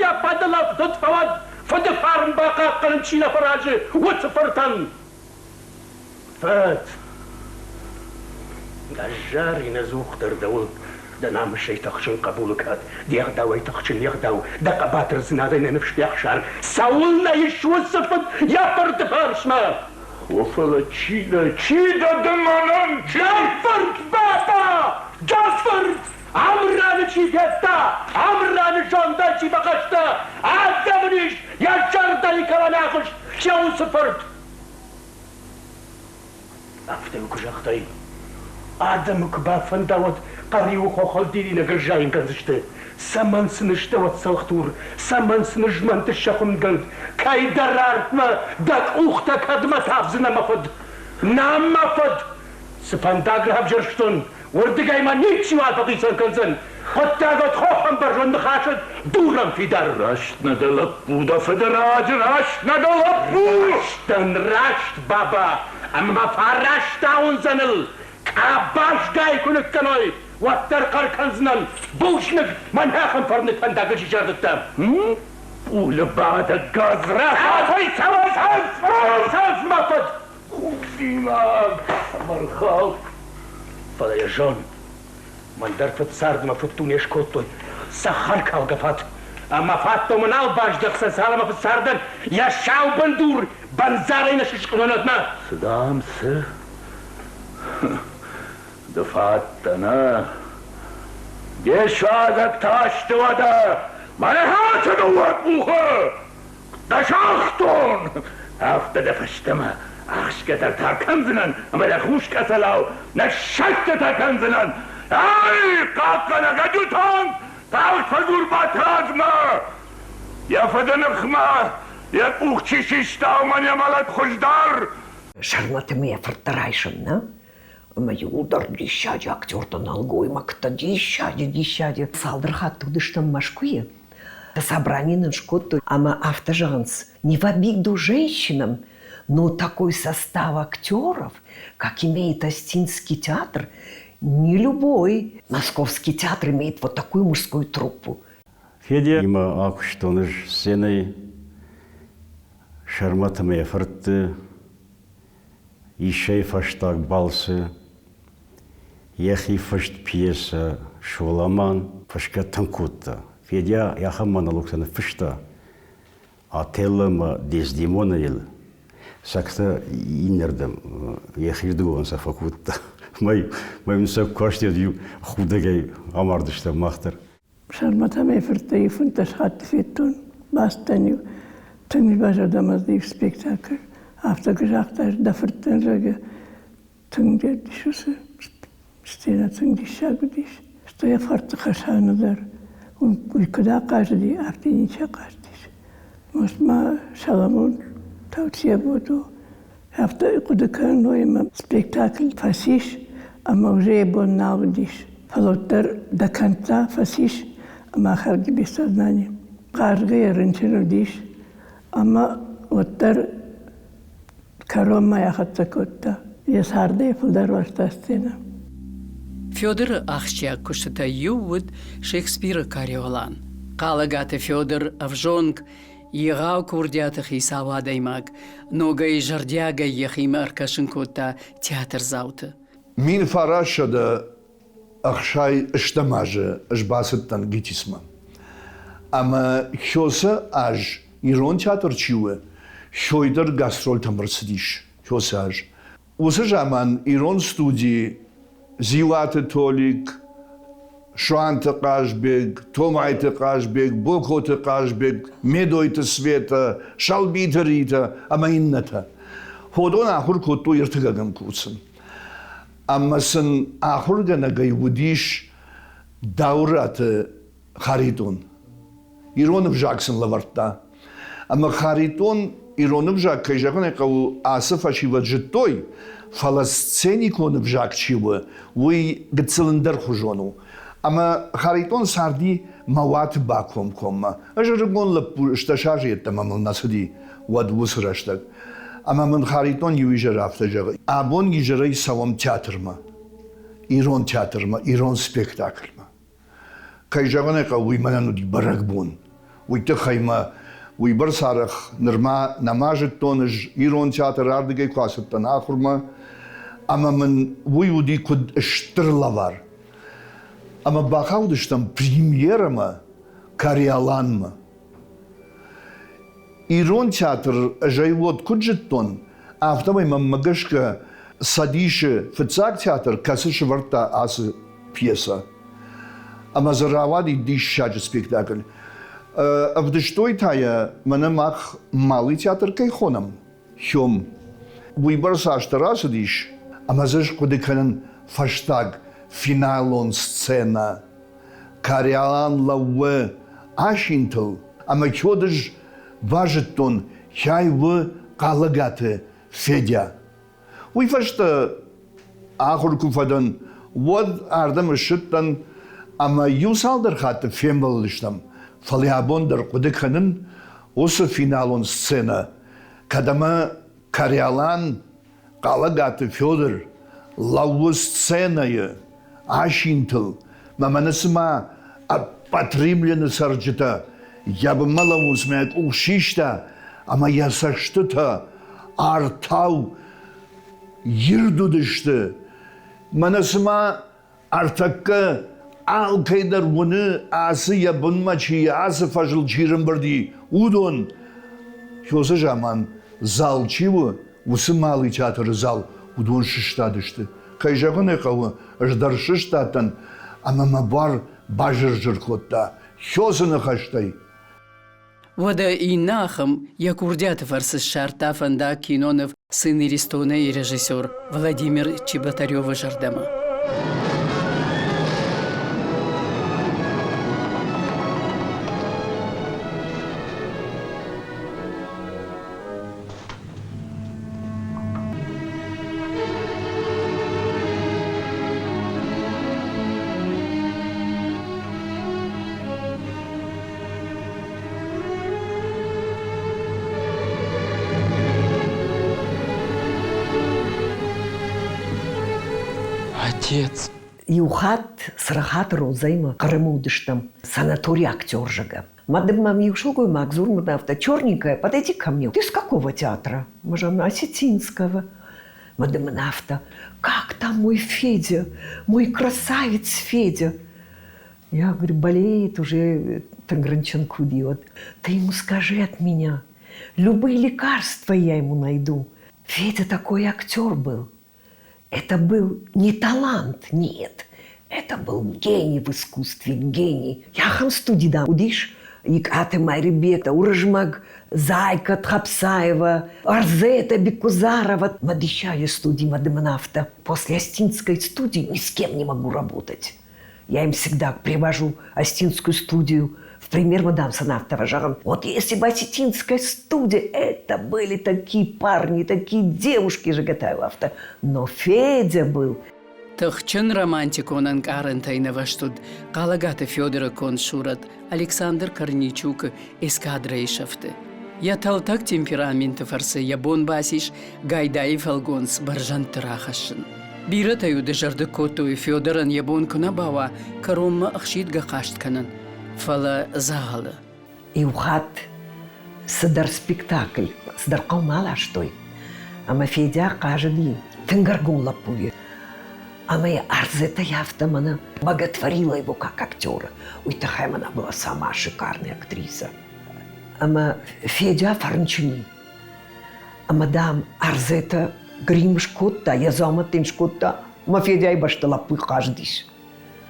Йӕ фӕдыл ӕфтыд фӕуӕд, фыды фарн бахъахъхъӕнын чи нӕ фӕразы, уыцы фыртӕн! Фыд! Ӕз зарин ӕдзухдӕр дӕуыл. Дӕ намысӕй тыхджын хъӕбулы кад, де гъдауӕй тыхджын не гъдау, дӕ хъӕбатырдзинадӕй нӕ ныфс не хсар. Цӕуылнӕ ис уыцы фыд йӕ фырты фарсмӕ? О, фӕлӕ чи дӕ, чи дӕ ды мӕнӕн, чи? Дӕ фырт, баба! Дӕ фырт! Амраны чи федта, Амраны зондӕй чи фӕхӕстӕ, адӕмы ис йӕ зӕрдӕйы кӕмӕн ахызт, йӕ уыцы фырт! Афтӕ куы загътай, адӕмы куы бафӕнда, уӕд Хъӕриуы хохыл дидинӕг ӕрзайын кӕндзысты. Цӕмӕн сын сты уӕд цӕлхдур, цӕмӕн сын змӕнтыс сӕ хуымгӕнд? Кӕйдӕр артмӕ дӕ къухтӕ кӕдмӕ тавдзынӕ, мӕ фыд? Нӕ, мӕ фыд! Цы фӕндаг равзӕрстон, уырдыгӕй мӕ ничиуал фӕхицӕн кӕндзӕн. Хъуыддаг ӕд хохӕмбӕрзонд ныхасӕд дурӕн фидар. Раст нӕ дӕ лӕппу, дӕ фыды раджы раст нӕ дӕ лӕппу! Раст дӕн, раст, баба, ӕмӕ мӕ фӕраст ауындзӕныл къабазгай куы ныккӕной, уӕддӕр хъӕр кӕндзынӕн, бузныг, мӕн ахӕм фӕрныг фӕндагыл чи сардыдта. Къулыбадӕг гадзрахатӕй цӕуӕг Цӕв, мӕ фыд! Худинаг ӕмӕ Фӕлӕ йӕ зон, мӕн дӕр фыдцардмӕ фыддуне скодтой, цӕхӕркалгӕ фат. Ӕмӕ фаттомӕ нал баздӕхдзӕн, цалынмӕ фыдцардӕн йӕ сау бындур бандзарӕй нӕ сыскъуынон, уӕдмӕ. Цы дам, цы? Ды фӕдтӕ, нӕ? Де суазӕг та сты уӕдӕ мӕнӕ ацы дыууӕ къухы! Дӕ загътон, афтӕ дӕ фӕстӕмӕ ӕхсгӕ дӕр та кӕндзынӕн ӕмӕ дӕ хус къӕцӕлау нӕ сӕстытӕ кӕндзынӕн. Ай, хъахъхъӕнӕг адъютант, тагъд фӕдзур Батрадзмӕ! Йӕ фыды ныхмӕ йӕ къух чи систа, уымӕн йӕ мӕлӕт хуыздӕр! Сӕрмӕты мӕ фыртты райсом, нӕ? Ӕмӕ иууылдӕр диссаджы актертӕ, нӕлгоймӕгтӕ, диссаджы, диссаджы. Цалдӕр хатты уыдыстӕм Мӕскуыйы. Собрание нын скодтой ӕмӕ афтӕ зӕгъынц, не в обиду женщинам, но такой состав актеров, как имеет Остинский театр, не любой московский театр имеет вот такую мужскую труппу. Федяимӕ акуыстон ӕз сценӕйы Сӕрмӕт ӕмӕ йӕ фыртты Иссӕйы фӕстаг балцы йӕхи фыст пьесӕ Соламан фысгӕ тынг кодта. Федя ахӕм монологтӕ ныффыста Отелло ӕмӕ Дездемонайыл, сӕгтӕ иннӕрдӕм йӕхирдыгон сӕ фӕкодта. Мӕ мын сӕ куы касти, уӕд-иу худӕгӕй амардыстӕм мах дӕр. Сӕрмӕт ӕмӕ фырттӕй 15 хатты федтон. Бацыдтӕн-иу тынг базӕрдӕмӕдзыд спектакль. Афтӕ куы загъта, дӕ фырттӕн, зӕгъгӕ, тынг дис уыцы сценӕ тынг диссаг уыдис. Стӕй ӕфхӕрдты Хасаны дӕр уый куыд ахъазыди, афтӕ ничи ахъазыдис. Может, ма Соломон Таутиа-Бодо Афтӕ хъуыды кӕнын, ӕмӕ спектакль фӕцис ӕмӕ уже йӕ бон нал уыдис. Фӕлӕ уӕддӕр до конца фӕцис ӕмӕ ахӕрди без сознания. Хъазгӕ йӕ рынчын уыдис ӕмӕ уӕддӕр кӕронмӕ ахӕццӕ кодта. Йӕ цардӕй фылдӕр уарзта сценӕ. Федоры ахсджиаг куыстытӕй иу уыд Шекспиры Кориолан. Хъалӕгаты Федор ӕвзонг Егъау курдиаты хицау адӕймаг ногӕй зӕрдиагӕй йӕхимӕ ӕркӕсын кодта театрдзауты. 1960 азы ӕз бацыдтӕн ГИТИС-мӕ. Ӕмӕ Хёсы аз ирон театр чи у, Хёй дӕр гастрольтӕм ӕрцыдис Хёсы аз. Уыцы заман ирон студийы Дзиуаты Толик, Суанты Хъазбег, Томайты Хъазбег, Бокоты Хъазбег, Медойты Светӕ, Сӕлбиты Ритӕ ӕмӕ иннӕтӕ. Уыдон ахуыр кодтой ӕртыккӕгӕм курсы. Ӕмӕ сын ахуыргӕнӕгӕй уыдис Дауыраты Харитон. Ирон ӕвзаг сын лӕвӕрдта. Ӕмӕ Харитон ирон ӕвзаг, кӕй зӕгъын ӕй хъӕуы, ацы фӕсивӕд зыдтой, фӕлӕ сценикон ӕвзаг чи у, уый гыццыл ӕндӕрхуызон у. Ӕмӕ Харитон царди мӕ уаты бакомкоммӕ. Ӕз ӕрыгон лӕппу стӕс азы йеддӕмӕ мыл нӕ цыди уӕд уыцы рӕстӕг. Ӕмӕ мын Харитон иу изӕр афтӕ зӕгъы: абон изӕрӕй цӕуӕм театрмӕ, ирон театрмӕ, ирон спектакльмӕ. Кӕй зӕгъын ӕй хъӕуы, уый мӕнӕн уыди бӕрӕгбон. Уый тыххӕй мӕ уыйбӕрц арӕх нырма нӕма зыдтон ӕз ирон театр ардыгӕй куы ацыдтӕн ахуырмӕ, ӕмӕ мын уый уыди куыд стыр лӕвар. Ӕмӕ бахаудыстӕм премьерӕмӕ Кориоланмӕ. Ирон театр ӕз ӕй уӕд куыд зыдтон, афтӕмӕй мӕнмӕ гӕсгӕ Цӕдисы фыццаг театр, кӕцы сӕвӕрдта ацы пьесӕ. Ӕмӕ дзы рауади диссаджы спектакль. Ӕвдыстой та йӕ, мӕнӕ мах Малый театр кӕй хонӕм, Хём. Уыйбӕрц азтӕ рацыдис, ӕмӕ дзы схъуыды кӕнын фӕстаг финалон сценӕ. Кориалан лӕууы асинтыл, ӕмӕ кӕд ӕз базыдтон, кӕй у Хъалыгаты Федя. Уый фӕстӕ ахуыр куы фӕдӕн, уӕд ардӕм ссыдтӕн ӕмӕ иу цалдӕр хатты фембӕлдыстӕм. Фӕлӕ абон дӕр хъуыды кӕнын уыцы финалон сценӕ, кӕд ӕмӕ Кориалан Хъалӕгаты Федыр лӕууы сценӕйы асинтыл, мӕ мӕнӕ цыма ӕппӕт римляны цӕрджытӕ йӕ бынмӕ лӕууынц, мӕ къух систа ӕмӕ йӕ цӕстытӕ артау ирд уыдысты. Мӕнӕ цыма Ӕртӕккӕ алкӕй дӕр уыны, ацы йӕ бынмӕ чи, ацы фӕзыл чи рымбырд и, уыдон. Уыцы заман зал чи у, уыцы Малый театры зал, уыдон сыстадысты. Кӕй зӕгъын ӕй хъӕуы, ӕз дӕр сыстадтӕн, ӕмӕ мӕ буар базыр-зыр кодта. Хёсы ныхӕстӕй. Уӕдӕ иннӕ ахӕм йӕ курдиаты фӕрцы ссардта фӕндаг киноныв «Сын Иристона»-йы режиссер Владимир Чеботаревы зӕрдӕмӕ. Отец. Иу хатт Цырыхаты Розӕимӕ Хъырымы уыдыстӕм санаторий актер зӕгъгӕ. Мадам мӕм иу сылгоймаг дзуры афтӕ, черненькая, подойди ко мне. Ты с какого театра? Мы же Осетинского. Мадам мын афтӕ, как там мой Федя, мой красавец Федя. Я говорю, болеет уже тынг рынчын куы уыди, уӕд. Ты ему скажи от меня, любые лекарства я ему найду. Федя такой актер был. Это был не талант, нет. Это был гений в искусстве, гений. Ахӕм студи, дам, уыдис Икъаты Майрыбекта, Уырызмӕг, Зайка Тхапсаева, Арзета Беккузарова. Мадыщайы студии Мадыманафта. После Остинской студии ни с кем не могу работать. Я им всегда привожу Остинскую студию в пример мадам Санафтова Жарон. Вот если бы Осетинская студия, это были такие парни, такие девушки Жигатайлов-то. Но Федя был Тыхджын романтикон ӕнкъарӕнтӕй нывӕзт уыд Хъалӕгаты Федоры конд сурӕт Александр Корнейчукы эскадрӕйы сӕфты. Йӕ тӕлтӕг темпераменты фӕрцы йӕ бон бацис Гайдайы фӕлгонц бӕрзӕндты рахӕссын. Бирӕтӕ-иу дызӕрдыг кодтой, Федорӕн йӕ бон куы нӕ бауа кӕронмӕ ӕхсидгӕ хъаст кӕнын, фӕлӕ дзӕгъӕлы. Иу хатт цыдӕр спектакль, цыдӕр хъӕумӕ аластой, ӕмӕ Федя хъазыди тынг ӕргом лӕппуйы. Ӕмӕ йӕ Арзетӕ афтӕ мӕнӕ боготворила его как актера. Уый тыххӕй мӕнӕ была сама шикарная актриса. Ӕмӕ Федя фӕрынчын и. Ӕмӕ, дам, Арзетӕ грим скодта, йӕ дзаумӕттӕ йын скодта, ӕмӕ Федяйы бӕсты лӕппуйы хъазыдис.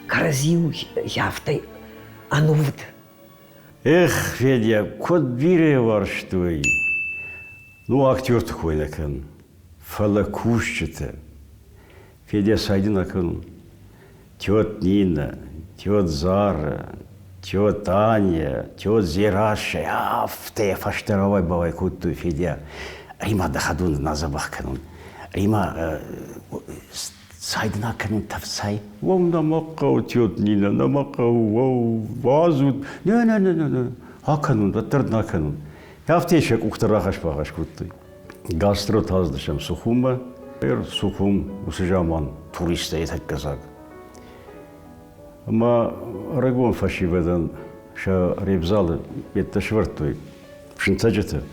Кӕрӕдзийыл афтӕ ӕнувыд. Эх, Федя, куыд бирӕ уарзтой! Ну, актерты кой нӕ кӕн, фӕлӕ кусджытӕ. Федя сайды нӕ кӕнун. Тет Нина, тет Зара, тет Таня, тет Зераша, афтӕ йӕ фӕстӕ рауай-бауай кодтой Федя. Рима дӕхӕдон нӕ дзӕбӕх кӕнун. Рима цай дын акӕнун тӕфцай. Уӕу, нӕ мӕ хъӕуы, тет Нина, нӕ мӕ хъӕуы, уӕу, уадзут. Не, не, не, не, не, акӕнун, уӕддӕр дын акӕнун. Афтӕ сӕ къухтӕ рахӕс-бахӕс кодтой. Гастрот аздысӕм Сухуммӕ. Сухум уыцы заман туристтӕй тӕккӕ дзаг. Ӕмӕ ӕрыгон фӕсивӕдӕн сӕ репзалы бедтӕ сӕвӕрдтой сынтӕджыты.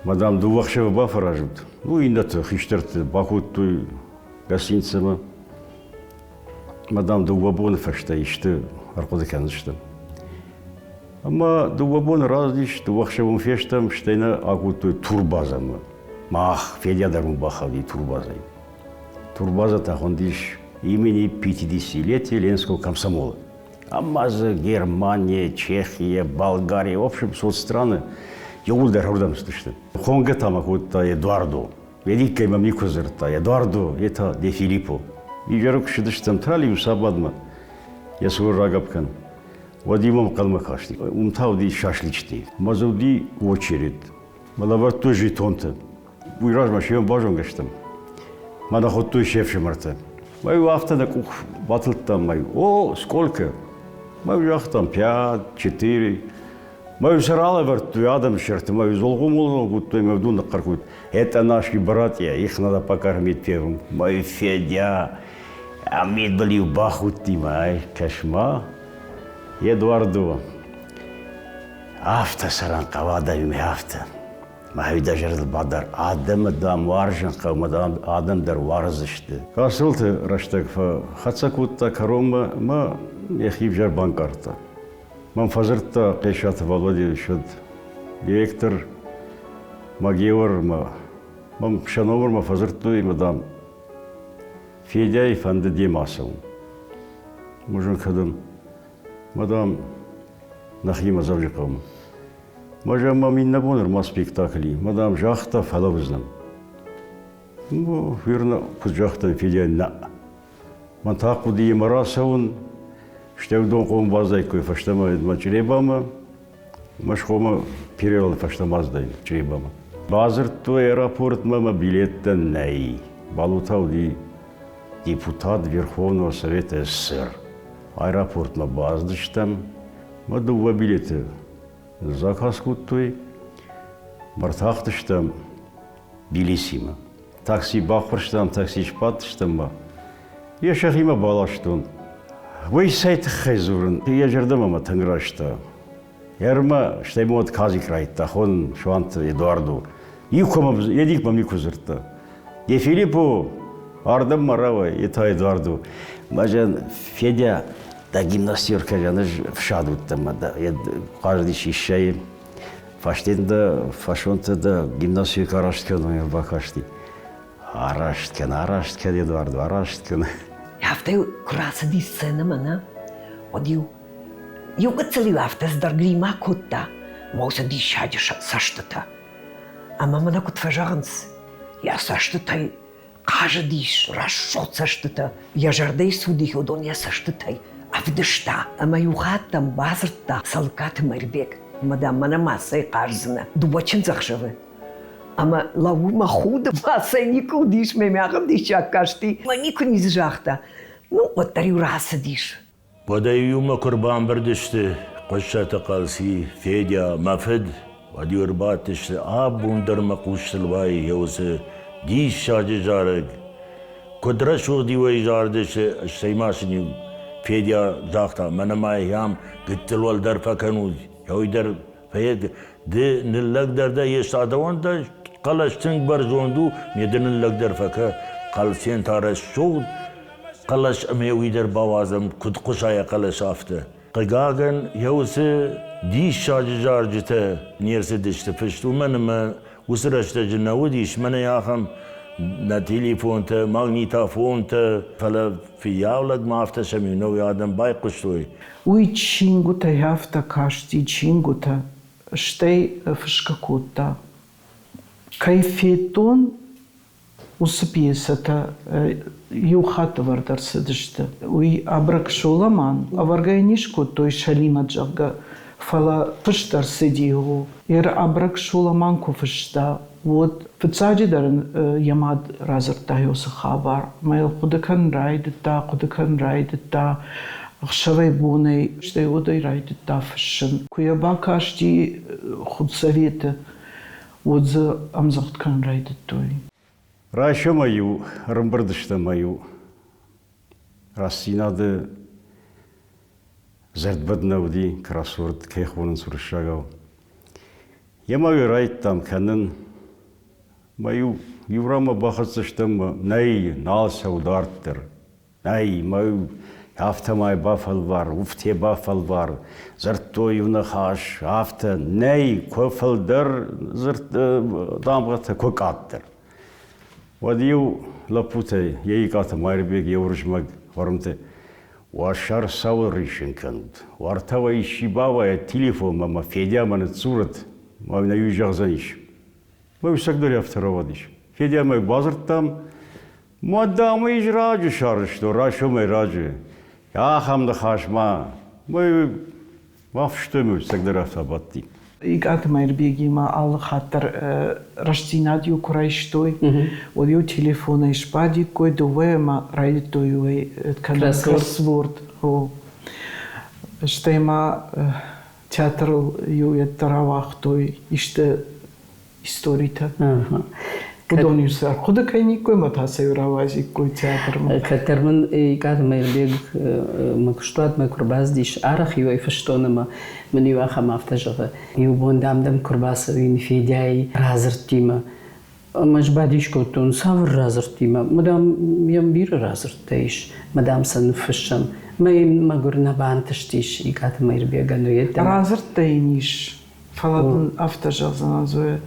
Мадам дыууӕ ӕхсӕвы бафӕразут. Ну, иннӕты хистӕрты бакодтой гостиницӕмӕ. Ӕмӕ, дам, дыууӕ боны фӕстӕ исты ӕрхъуыды кӕндзыстӕм. Ӕмӕ дыууӕ боны рацыдис, дыууӕ ӕхсӕвы уым фестӕм, стӕй нӕ акодтой турбазӕмӕ. Мах, Федя дӕр уым бахауди турбазӕй. Турбаза та хуындис имени 50-летия Ленского комсомола. Ӕмӕ дзы Германия, Чехия, Болгария, в общем, соцстраны иууылдӕр уырдӕм цыдысты. Хонгӕ та мӕ кодта Эдуардо. Великкӕй мӕм никуы дзырдта Эдуардо, это де Филиппо. Изӕры куы ссыдыстӕм тралиу сабадмӕ, йӕ цуры рагӕпп кӕн. Уӕд-иу мӕм хъӕдмӕ касти. Уым та уыди шашличти. Мӕ дзы уыди очередь. Мӕ лӕвӕрдтой жетонтӕ. Уый размӕ семӕ базонгӕ стӕм. Мӕ нӕ хуыдтой се фсымӕртӕ. Мӕ-иу афтӕ нӕ къух батылдтам, мӕ о, сколько? Мӕ-иу загътам, пять, четыре. Мӕ-иу сӕ ралӕвӕрдтой адӕмы сӕрты, мӕ-иу золгъо-молгъо кодтой, мӕ уыдон ныхъхъӕр кодтой. Это наши братья, их надо покормить первым. Мой Федя, а мидбыл-иу бахудти мӕ, ай, кӕс-ма, Эдуардо, афтӕ сӕрӕн хъӕуы адӕмимӕ, афтӕ. Мӕхи дӕ зӕрдыл бадар, адӕмы, дам, уарзын хъӕуы, мӕ, дам, адӕм дӕр уарздзысты. Гастролты рӕстӕг фӕхӕццӕ кодта кӕронмӕ ӕмӕ йӕхи взӕр банкъардта. Мӕм фӕдзырдта Хъесаты Валодя уӕд директор Магеор ӕмӕ мӕм сӕ номырмӕ фӕдзырдтой ӕмӕ, дам, Федяйы фӕнды демӕ ацӕуын. Мужик кӕдӕм? Мӕ, дам, нӕхимӕ Дзӕуджыхъӕумӕ. Мӕ зӕгъ, мӕм иннӕ бон ӕрма спектакли. Мӕ, дам, загъта, фӕлӕудзынӕн. Ну, верно, куыд загътам, Федя, нӕ. Мӕн та хъуыдыимӕ рацӕуын, стӕй уыдон хъом баззаиккой фӕстӕмӕ мӕ Чъребамӕ, Мӕскуымӕ перевалы фӕстӕмӕ аздаин Чъребамӕ. Бадзырдтой аэропортмӕ, мӕ билеттӕ нӕй. Балута уыди депутат Верховного Совета СССР. Аэропортмӕ бацыдыстӕм, мӕ дыууӕ билеты заказ кодтой, ӕртахтыстӕм Тбилисимӕ. Такси баххуырстам, такси сбадтыстӕм ма. Йӕ сӕхимӕ баластон. Уый цӕй тыххӕй дзурын, йӕ зӕрдӕмӕ мӕ тынг райста. Ӕрмӕ стӕй мод Казик райдта, хонын Суанты Эдуарду. Никуы мӕм, Эдик мӕм никуы дзырдта. Де Филиппо, ардӕм ма рауай, е та Эдуарду. Мӕ Федя, дӕ гимнастеркӕ ӕз фсад уыдтӕн мӕ хъазыдис Иссӕйы. Фӕстен дӕ фӕсонтӕ дӕ гимнастеркӕ араст кӕнын бакасти. Араст кӕн, араст кӕн, Эдуард, араст кӕн. Афтӕ куы рацыди сценӕмӕ, нӕ, уӕд-иу иу гыццыл-иу афтӕ цыдӕр гримӕ кодта, мӕ уыцы диссаджы цӕстытӕ. Ӕмӕ мӕнӕ куыд фӕзӕгъынц, йӕ цӕстытӕй хъазыдис рӕсугъд цӕстытӕ, йӕ зӕрдӕйы цуди уыдон йӕ цӕстытӕй ӕвдыста. Ӕмӕ иу хатт ӕм бадзырдта Цӕлыккаты Мӕирбег, ӕмӕ, дам, мӕнӕ ма цӕй хъаздзынӕ дыууӕ чындзӕхсӕвы. Ӕмӕ лӕууы мӕ худы, ма цӕй никуы уыдис, мӕ ахӕм диссаг касти, мӕ никуы ницы загъта. Ну, уӕддӕр-иу рацыдис. Уӕдӕй иумӕ куы рбамбырд сты Хъуыссӕты Хъӕлци, Федя, мӕ фыд, уӕд-иу ӕрбадтысты, абон дӕр мӕ хъустыл уайы йӕ уыцы диссаджы зарӕг. Куыд рӕсугъд-иу ӕй зардысты, стӕй ма сын-иу Федя загъта, мӕнӕ ма ахӕм гыццыл уӕлдӕр фӕкӕнут, уый дӕр фӕед, ды ныллӕгдӕр дӕ, йе садӕуӕн дӕ хъӕлӕс тынг бӕрзонд у, ме ды ныллӕгдӕр фӕкӕ, хъӕлцен та рӕсугъд хъӕлӕс ӕмӕ уый дӕр бауадзӕм, куыд хъуыса йӕ хъӕлӕс, афтӕ. Хъыгагӕн, йӕ уыцы диссаджы зарджытӕ не рцыдысты фыст, уымӕн ӕмӕ уыцы рӕстӕджы нӕ уыдис мӕнӕ ахӕм нӕ телефонтӕ, магнитофонтӕ, фӕлӕ фыййау-лӕгмӕ афтӕ сӕм-иу нӕ уый адӕм байхъуыстой. Уый чингуытӕй афтӕ касти, чингуытӕ, стӕй фысгӕ кодта. Кӕй федтон, уыцы пьесӕтӕ иу хатт ӕвӕрд ӕрцыдысты. Уый Абрак Соламан ӕвӕргӕ не скодтой Сӕлимӕт, зӕгъгӕ, фӕлӕ фыст ӕрцыди. Ер Абрак Соламан куы фыста, уӕд фыццаджыдӕр ын йӕ мад радзырдта уыцы хабар. Мӕ йыл хъуыды кӕнын райдыдта, хъуыды кӕнын райдыдта ӕхсӕвӕй-бонӕй, стӕй уӕдӕй райдыдта фыссын. Куы йӕ бакасти худсоветы, уӕд дзы ӕмдзӕгъд кӕнын райдыдтой. Райсомӕй-иу ӕрӕмбырд стӕм ӕмӕ-иу рӕстдзинады зӕрдбыд нӕ уыди, кроссворд кӕй хонынц уырыссагау. Йемӕ райдтам кӕнын. Мӕ иу, иу ранмӕ бахӕццӕ стӕм, нӕй, нал цӕуы дарддӕр. Нӕй, мӕ афтӕмӕй бафӕлвар, уфте бафӕлвар, дзырдтой-иу ныхас, афтӕ, нӕй, куы фылдӕр дзырд дамгъӕтӕ, куы къаддӕр. Уӕд-иу лӕппутӕй йӕ Икъаты Майырбег йӕ Уырызмӕг Хуырымты уӕ сӕр цӕуыл риссын кӕнут? Уӕртӕ уӕ исчи бауайӕд телефонмӕ мӕ Федямӕ ныдздзурӕд, мӕ нӕ иу зӕгъдзӕнис. Мӕ ӕцӕгдӕр афтӕ рауадис. Федямӕ бадзырдтам, мӕ дам ӕй раджы сарӕзтон, райсомӕй раджы. Ахӕм ныхас ма мӕ бафыстой мӕ ӕцӕгдӕр афтӕ абадти. Икъаты Майырбегимӕ алы хатт дӕр рӕстдзинад-иу куы райстой, уӕд-иу телефонӕй сбадиккой дыууӕ ӕмӕ райдыдтой кӕнын кроссворд. Стӕй ма театрыл иу йеддӕр ауагътой исты историтӕ. Уыдон-иу сӕ ӕрхъуыды кӕниккой ӕмӕ та сӕ-иу рауадзиккой театрмӕ. Кӕддӕр мын Икъаты Мӕирбег мӕ куыстуатмӕ куы рбацыдис, арӕх-иу ӕй фыстон ӕмӕ мын иу ахӕм афтӕ зӕгъы: Иу бон, дам, дӕм куы рбацӕуин Федяйы радзырдтимӕ. Ӕмӕ ӕз бадис кодтон, цавӕр радзырдтимӕ? Мадам, йӕм бирӕ радзырдтӕ ис, мадам сӕ ныффыссӕм. Мӕ йын мӕгуыр нӕ бантыстис Икъаты Мӕирбегӕн уеддӕмӕ. Радзырдтӕ йын ис, фӕлӕ дын афтӕ зӕгъдзынӕн, Зоя,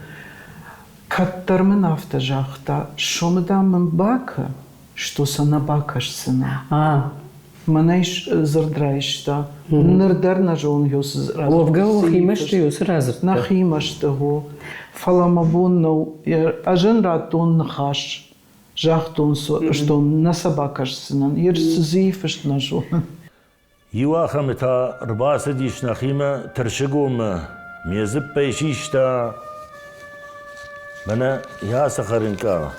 кӕддӕр мын афтӕ загъта, сомы, дам, мын бакӕ, что сӕ нӕ бакӕсдзынӕ. Мӕнӕй дзырд райста. Ныр дӕр нӕ зонын уыцы радзырд. Уӕвгӕ уӕхимӕ сты уыцы радзырдтӕ? Нӕхимӕ сты, гъо. Фӕлӕ мӕ бон нӕу. Ӕз ын радтон ныхас. Загътон, что нӕ сӕ бакӕсдзынӕн. Йе цы дзы фыст нӕ зонын. Иу ахӕмы та ӕрбацыдис нӕхимӕ Тырсыгоммӕ, ме дзыппӕй систа мӕнӕ йӕ ацы хӕрынкъа.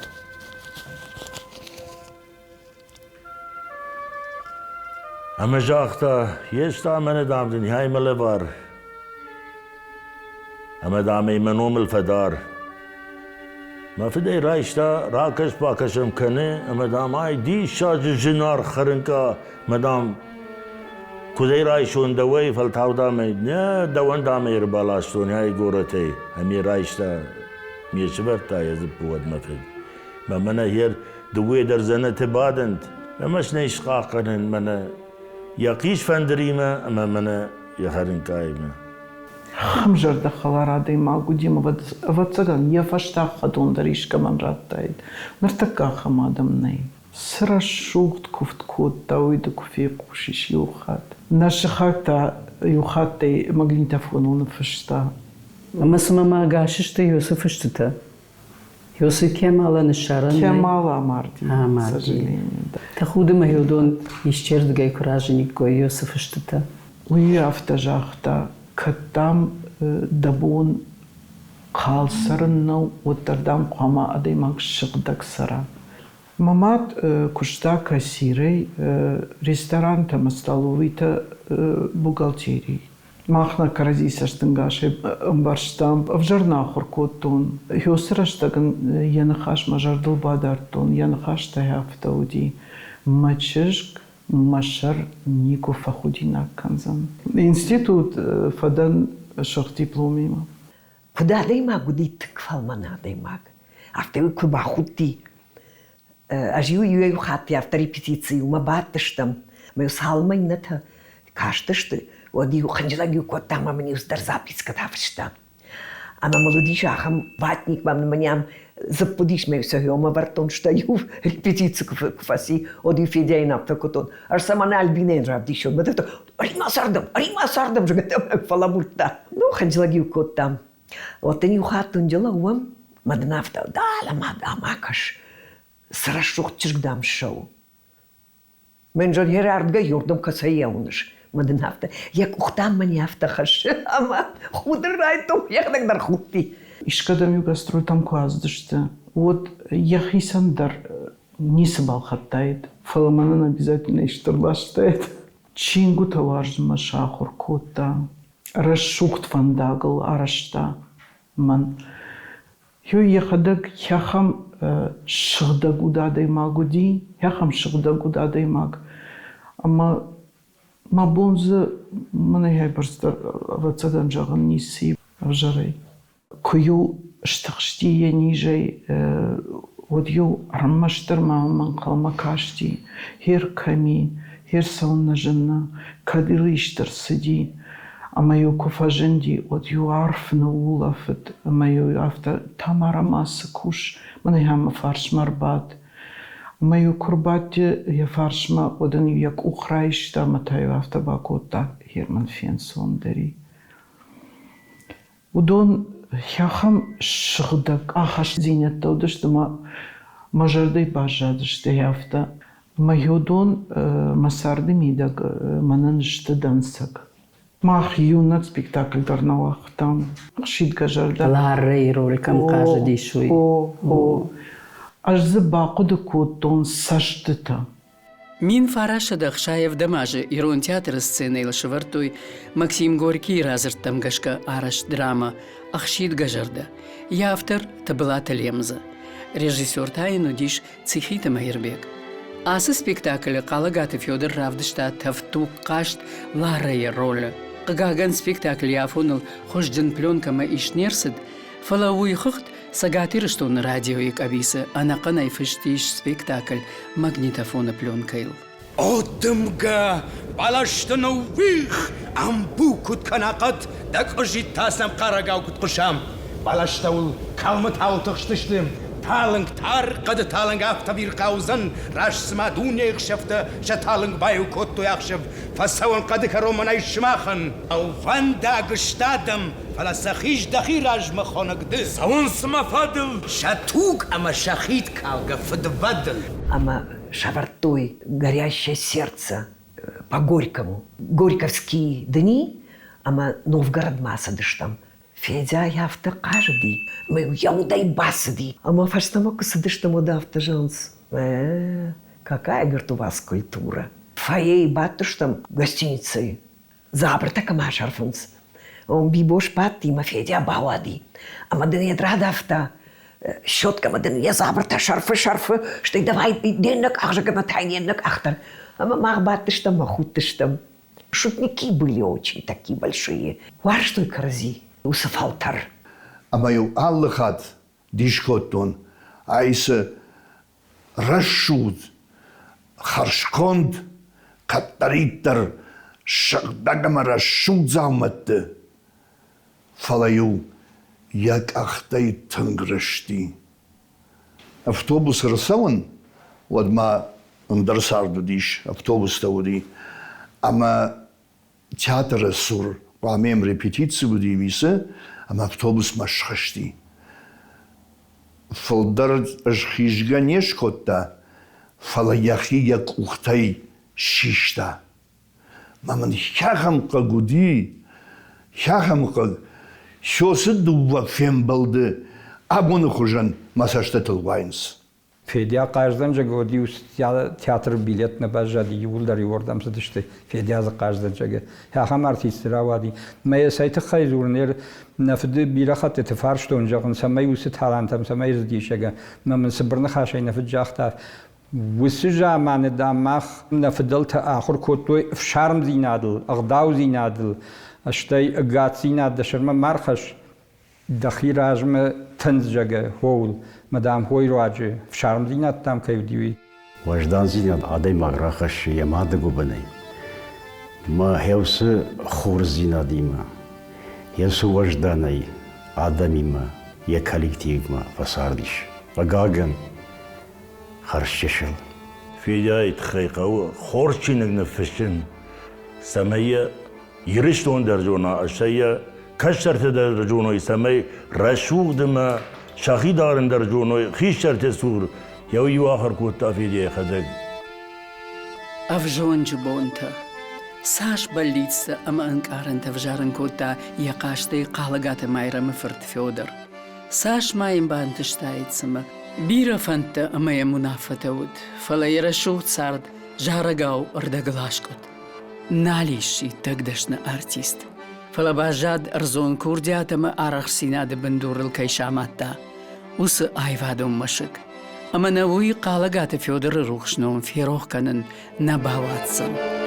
Ӕмӕ загъта, Еста мӕнӕ, дам, дын хай мӕ лӕвар. Ӕмӕ, дам, ӕй мӕ номыл фӕдар. Мӕ фыд ӕй райста, ракӕс-бакӕс ӕм кӕны, ӕмӕ, дам, ай диссаджы зынаргъ хӕрынкъа, мӕ, дам, куыд ӕй райсон дӕуӕй, фӕлтау, дам, ӕй, нӕ, дӕуӕн, дам, ӕй ӕрбаластон ай горӕтӕй. Ӕмӕ райста, ме сывӕрдта йӕ дзыппы уӕд мӕ фыд. Мӕ мӕнӕ гьер дыууӕ дӕр дзӕнӕты бадӕнт, ӕмӕ нӕ схъахъхъӕнын мӕнӕ йӕ хъисфӕндыримӕ ӕмӕ мӕнӕ йӕ хӕрынкъаимӕ. Ахӕм зӕрдӕхӕлар адӕймаг уыди ӕмӕ, ӕвӕццӕгӕн, йӕ фӕстаг хӕдон дӕр искӕмӕн радтаид. Ныртӕккӕ ахӕм адӕм нӕй. Цы рӕсугъд куывд кодта, уый ды куы фехъусис иу хатт. Нӕ сыхаг та иу хаттӕй магнитофоныл ныффыста. Ӕмӕ цымӕ ма ӕгас сты уыцы фыстытӕ? Ёсы Кемала ныссарӕн Кемал амарди, к сожалению. Тӕхуды мӕ уыдон исчердыгӕй куы разыниккой Ёсы фыстытӕ. Уый афтӕ загъта, кӕд, дам, дӕ бон хъал цӕрын нӕу, уӕддӕр, дам, хъуамӕ адӕймаг сыгъдӕг цӕра. Мӕ мад куыста кассирӕй ресторантӕ ӕмӕ столовыйтӕ бухгалтерийы. Мах нӕ кӕрӕдзи цӕстӕнгасӕй ӕмбӕрстам, ӕвзӕр нӕ ахуыр кодтон. Уыцы рӕстӕг ын йӕ ныхас мӕ зӕрдыл бадардтон, йӕ ныхӕстӕ афтӕ уыди: Мӕ чызг мӕ сӕр никуы фӕхудинаг кӕндзӕн. Институт фӕдӕн сырх дипломимӕ. Куыд адӕймаг уыди тынг фӕлмӕн адӕймаг. Афтӕ куы бахудти, ӕз-иу иу хатт афтӕ репетицийы уымӕ бадтыстӕм, ӕмӕ-иу цалынмӕ иннӕтӕ кастысты, уӕд-иу хынджылӕг-иу кодта ӕмӕ мын-иу цыдӕр запискӕтӕ фыста. Ӕмӕ мыл уыдис ахӕм ватник, мӕм мын ам дзыпп уыдис, мӕ сӕ хиомӕ ӕвӕрдтон, стӕй-иу репетици куы фӕци, уӕд-иу Федяйӕн афтӕ кодтон, ӕз сӕ мӕнӕ Альбинӕйӕн равдисон. Мӕ ӕри-ма цардӕм, ӕри-ма цардӕм, зӕгъгӕ, фӕлӕбурдта. Ну, хынджылӕг-иу кодтам. Уӕд дын иу хатт уынджы лӕууӕм, мӕ дын афтӕ, дӕлӕмӕ, дам, акӕс, цы рӕсугъд чызг, дам, ссӕуы. Мӕн зӕрдӕ ёрдӕм кӕцӕй уыныс? Мӕ дын афтӕ, йӕ къухтӕм мӕн афтӕ хӕссы, ӕмӕ худын райдыдтон, йӕхӕдӕг дӕр худти. Искӕдӕм-иу гастрольтӕм куы ацыдысты, уӕд йӕхицӕн дӕр ницы балхӕдтаид, фӕлӕ мӕнӕн обязательно исты ӕрбастаид. Чингуытӕ уарзынмӕ сахуыр кодта, рӕсугъд фӕндагыл арӕзта мӕн. Йой йӕхӕдӕг ахӕм сыгъдӕг уд адӕймаг уыди, ахӕм сыгъдӕг уд адӕймаг. Ӕмӕ мӕ бон дзы мӕнӕй бӕрц дӕр, ӕвӕццӕгӕн, зӕгъын ницы ӕвзӕрӕй. Куы-иу стыхсти йӕ низӕй, уӕд-иу ӕрмӕстдӕр мӕнмӕ ӕнхъӕлмӕ касти, хер кӕм и, хер цӕуылнӕ зыны, кӕд ыл исты рцыди. Ӕмӕ-иу куы фӕзынди, уӕд-иу арф ныуулӕфыд ӕмӕ-иу афтӕ Тамара ма цы кус, мӕнӕ мӕ фарсмӕ ӕрбад. Ӕмӕ-иу куы рбадти йӕ фарсмӕ, уӕд ын-иу йӕ къух райста ӕмӕ та-иу афтӕ бакодта: Герман фенцондӕр и. Уыдон ахӕм сыгъдӕг ахастдзинӕдтӕ уыдысты ӕмӕ мӕ зӕрдӕйы баззадысты афтӕ. Ӕмӕ уыдон мӕ царды мидӕг мӕнӕн сты дӕнцӕг. Мах иунӕг спектакль дӕр нӕ уагътам. Ӕхсидгӕ зӕрдӕ. Ларрӕйы роль кӕм хъазыдис, уый. О, о. Ӕз дзы бахъуыды кодтон цӕстытӕ. 1960 азы Ирон театры сценӕйыл сӕвӕрдтой Максим Горькийы радзырдтӕм гӕсгӕ арӕзт драмӕ «Ӕхсидгӕ зӕрдӕ». Йӕ автор Тыбылаты Лемза. Режиссер та йын уыдис Цихиты Мӕирбег. Ацы спектаклы Хъалӕгаты Федор равдыста тӕвдтуг хъазт Ларӕйы ролы. Хъыгагӕн, спектакль йӕ афоныл хуызджын пленкӕмӕ ист не рцыд, фӕлӕ уый хыгъд Цӕгат Ирыстоны радиойы къӕбицы ӕнӕхъӕнӕй фыст ис спектакль магнитофоны пленкӕйыл. О дымгӕ, бӕлӕсты ныууих, ӕмбу куыд кӕна хъӕд, дӕ къуыззитт та сӕм хъарӕгау куыд хъуыса. Бӕлӕстӕ уыл кӕлмытау тыхстысты, талынг тар хъӕды талынг афтӕ вирхъау уыдзӕн, раст цыма дунейы хсӕвтӕ сӕ талынг баиу кодтой ӕхсӕв, фӕцӕуӕн хъӕды кӕрон мӕнӕй сымахӕн. Ӕвӕндаг сты адӕм, фӕлӕ сӕ хиз дӕхи размӕ хонӕг ды. Цӕуынц мӕ фӕдыл сӕ туг ӕмӕ сӕ хид калгӕ фыдвӕдыл. Ӕмӕ сӕвӕрдтой «Горящее сердце» по Горькому. Горьковские дни ӕмӕ Новгородмӕ ацыдыстӕм. Федя афтӕ хъазыди, ӕмӕ йӕ удӕй бацыди. Ӕмӕ фӕстӕмӕ куы цыдыстӕм, уӕд афтӕ зӕгъынц, э, какая, говорит, у вас культура. Фойейы бадтыстӕм гостиницӕйы. Дзабыртӕ кӕм асӕрфынц. Бибо сбадти мӕ Федя бауади. Ӕмӕ дын йӕ радавта щеткӕмӕ дын йӕ дзабыртӕ сӕрфы-сӕрфы, стӕй давай де ннӕ къах ӕмӕ та йын йе ннӕ къах дӕр. Ӕмӕ мах бадтыстӕм мӕ худтыстӕм. Шутники были очень такие большие. Уарзтой кӕрӕдзи уыцы фӕлтӕр. Ӕмӕ-иу алы хатт дис кодтон, ай цы рӕсугъд, хӕрзконд, кӕддӕриддӕр сыгъдӕг ӕмӕ рӕсугъд дзаумӕтты, фӕлӕ-иу йӕ къӕхтӕй тынг рысти. Автобусы рцӕуын, уӕд ма ӕндӕр цард уыдис, автобустӕ уыди, ӕмӕ театры цур хъуамӕ йӕм репетици уыди вицы, ӕмӕ автобусмӕ схызти. Фылдӕр схизгӕ не скодта, фӕлӕ йӕхи йӕ къухтӕй систа. Мӕ мын ахӕм хъыг уыди, ахӕм хъыг, Сёсы дыууӕ фембӕлды абоны хуызӕн мӕ цӕстытыл уайынц. Федя хъаздӕнджыг уыд-иу театры билет нӕ баззади, иууылдӕр иуырдӕм цыдысты Федя дзы хъаздӕнджыгы. Ахӕм артист рауади. Мӕ йӕ цӕй тыххӕй дзурын, нӕ фыды бирӕ хӕттыты фарстон, зӕгъын, цӕмӕй уыцы талантӕм, цӕмӕй рдисӕгӕ. Мӕ мын цыбыр ныхасӕй нӕ фыд загъта, уыцы заманы, дам, мах нӕ фыдӕлтӕ ахуыр кодтой ӕфсармдзинадыл, ӕгъдаудзинадыл, стӕй ӕгаддзинад дӕ сӕрмӕ ма рхӕсс, Дӕхи размӕ тындзӕгӕ хоуыл, мӕ дам, хойы руаджы ӕфсармдзинад дам кӕй уыди, уый. Уӕздандзинад адӕймаг рахӕссы йӕ мады гуыбынӕй. Мӕ хӕусы хорздзинадимӕ, йӕ цы уӕзданӕй адӕмимӕ, йӕ коллективимӕ фӕцардис. Хъыгагӕн, хӕрзчысыл. Федяйы тыххӕй хъӕуы хорз чиныг ныффыссын, цӕмӕй йӕ Ирыстон дӕр зона, стӕй йӕ кӕстӕртӕ дӕр зоной, цӕмӕй рӕсугъд ӕмӕ сӕхи дарын дӕр зоной хистӕрты цур, йӕ иу ахуыр кодта Федя йӕхӕдӕг. Ӕвзонджы бонтӕ. Цас бӕллицтӕ ӕмӕ ӕнкъарӕнтӕ взарын кодта йӕ хъазтӕй Хъалыгаты Майрӕмы фырт Федор. Цас ма йын бантыстаид цымӕ? Бирӕ фӕндтӕ ӕмӕ йӕм уынаффӕтӕ уыд, фӕлӕ йӕ рӕсугъд цард зарӕгау ӕрдӕгыл аскъуыд. Нал ис иттӕг дӕсны артист, фӕлӕ баззад ӕрдзон курдиат ӕмӕ арӕхстдзинады бындурыл кӕй самадта, уыцы аивадон мӕсыг. Ӕмӕ нӕ уый Хъалӕгаты Федоры рухс ном ферох кӕнын нӕ бауадздзӕн.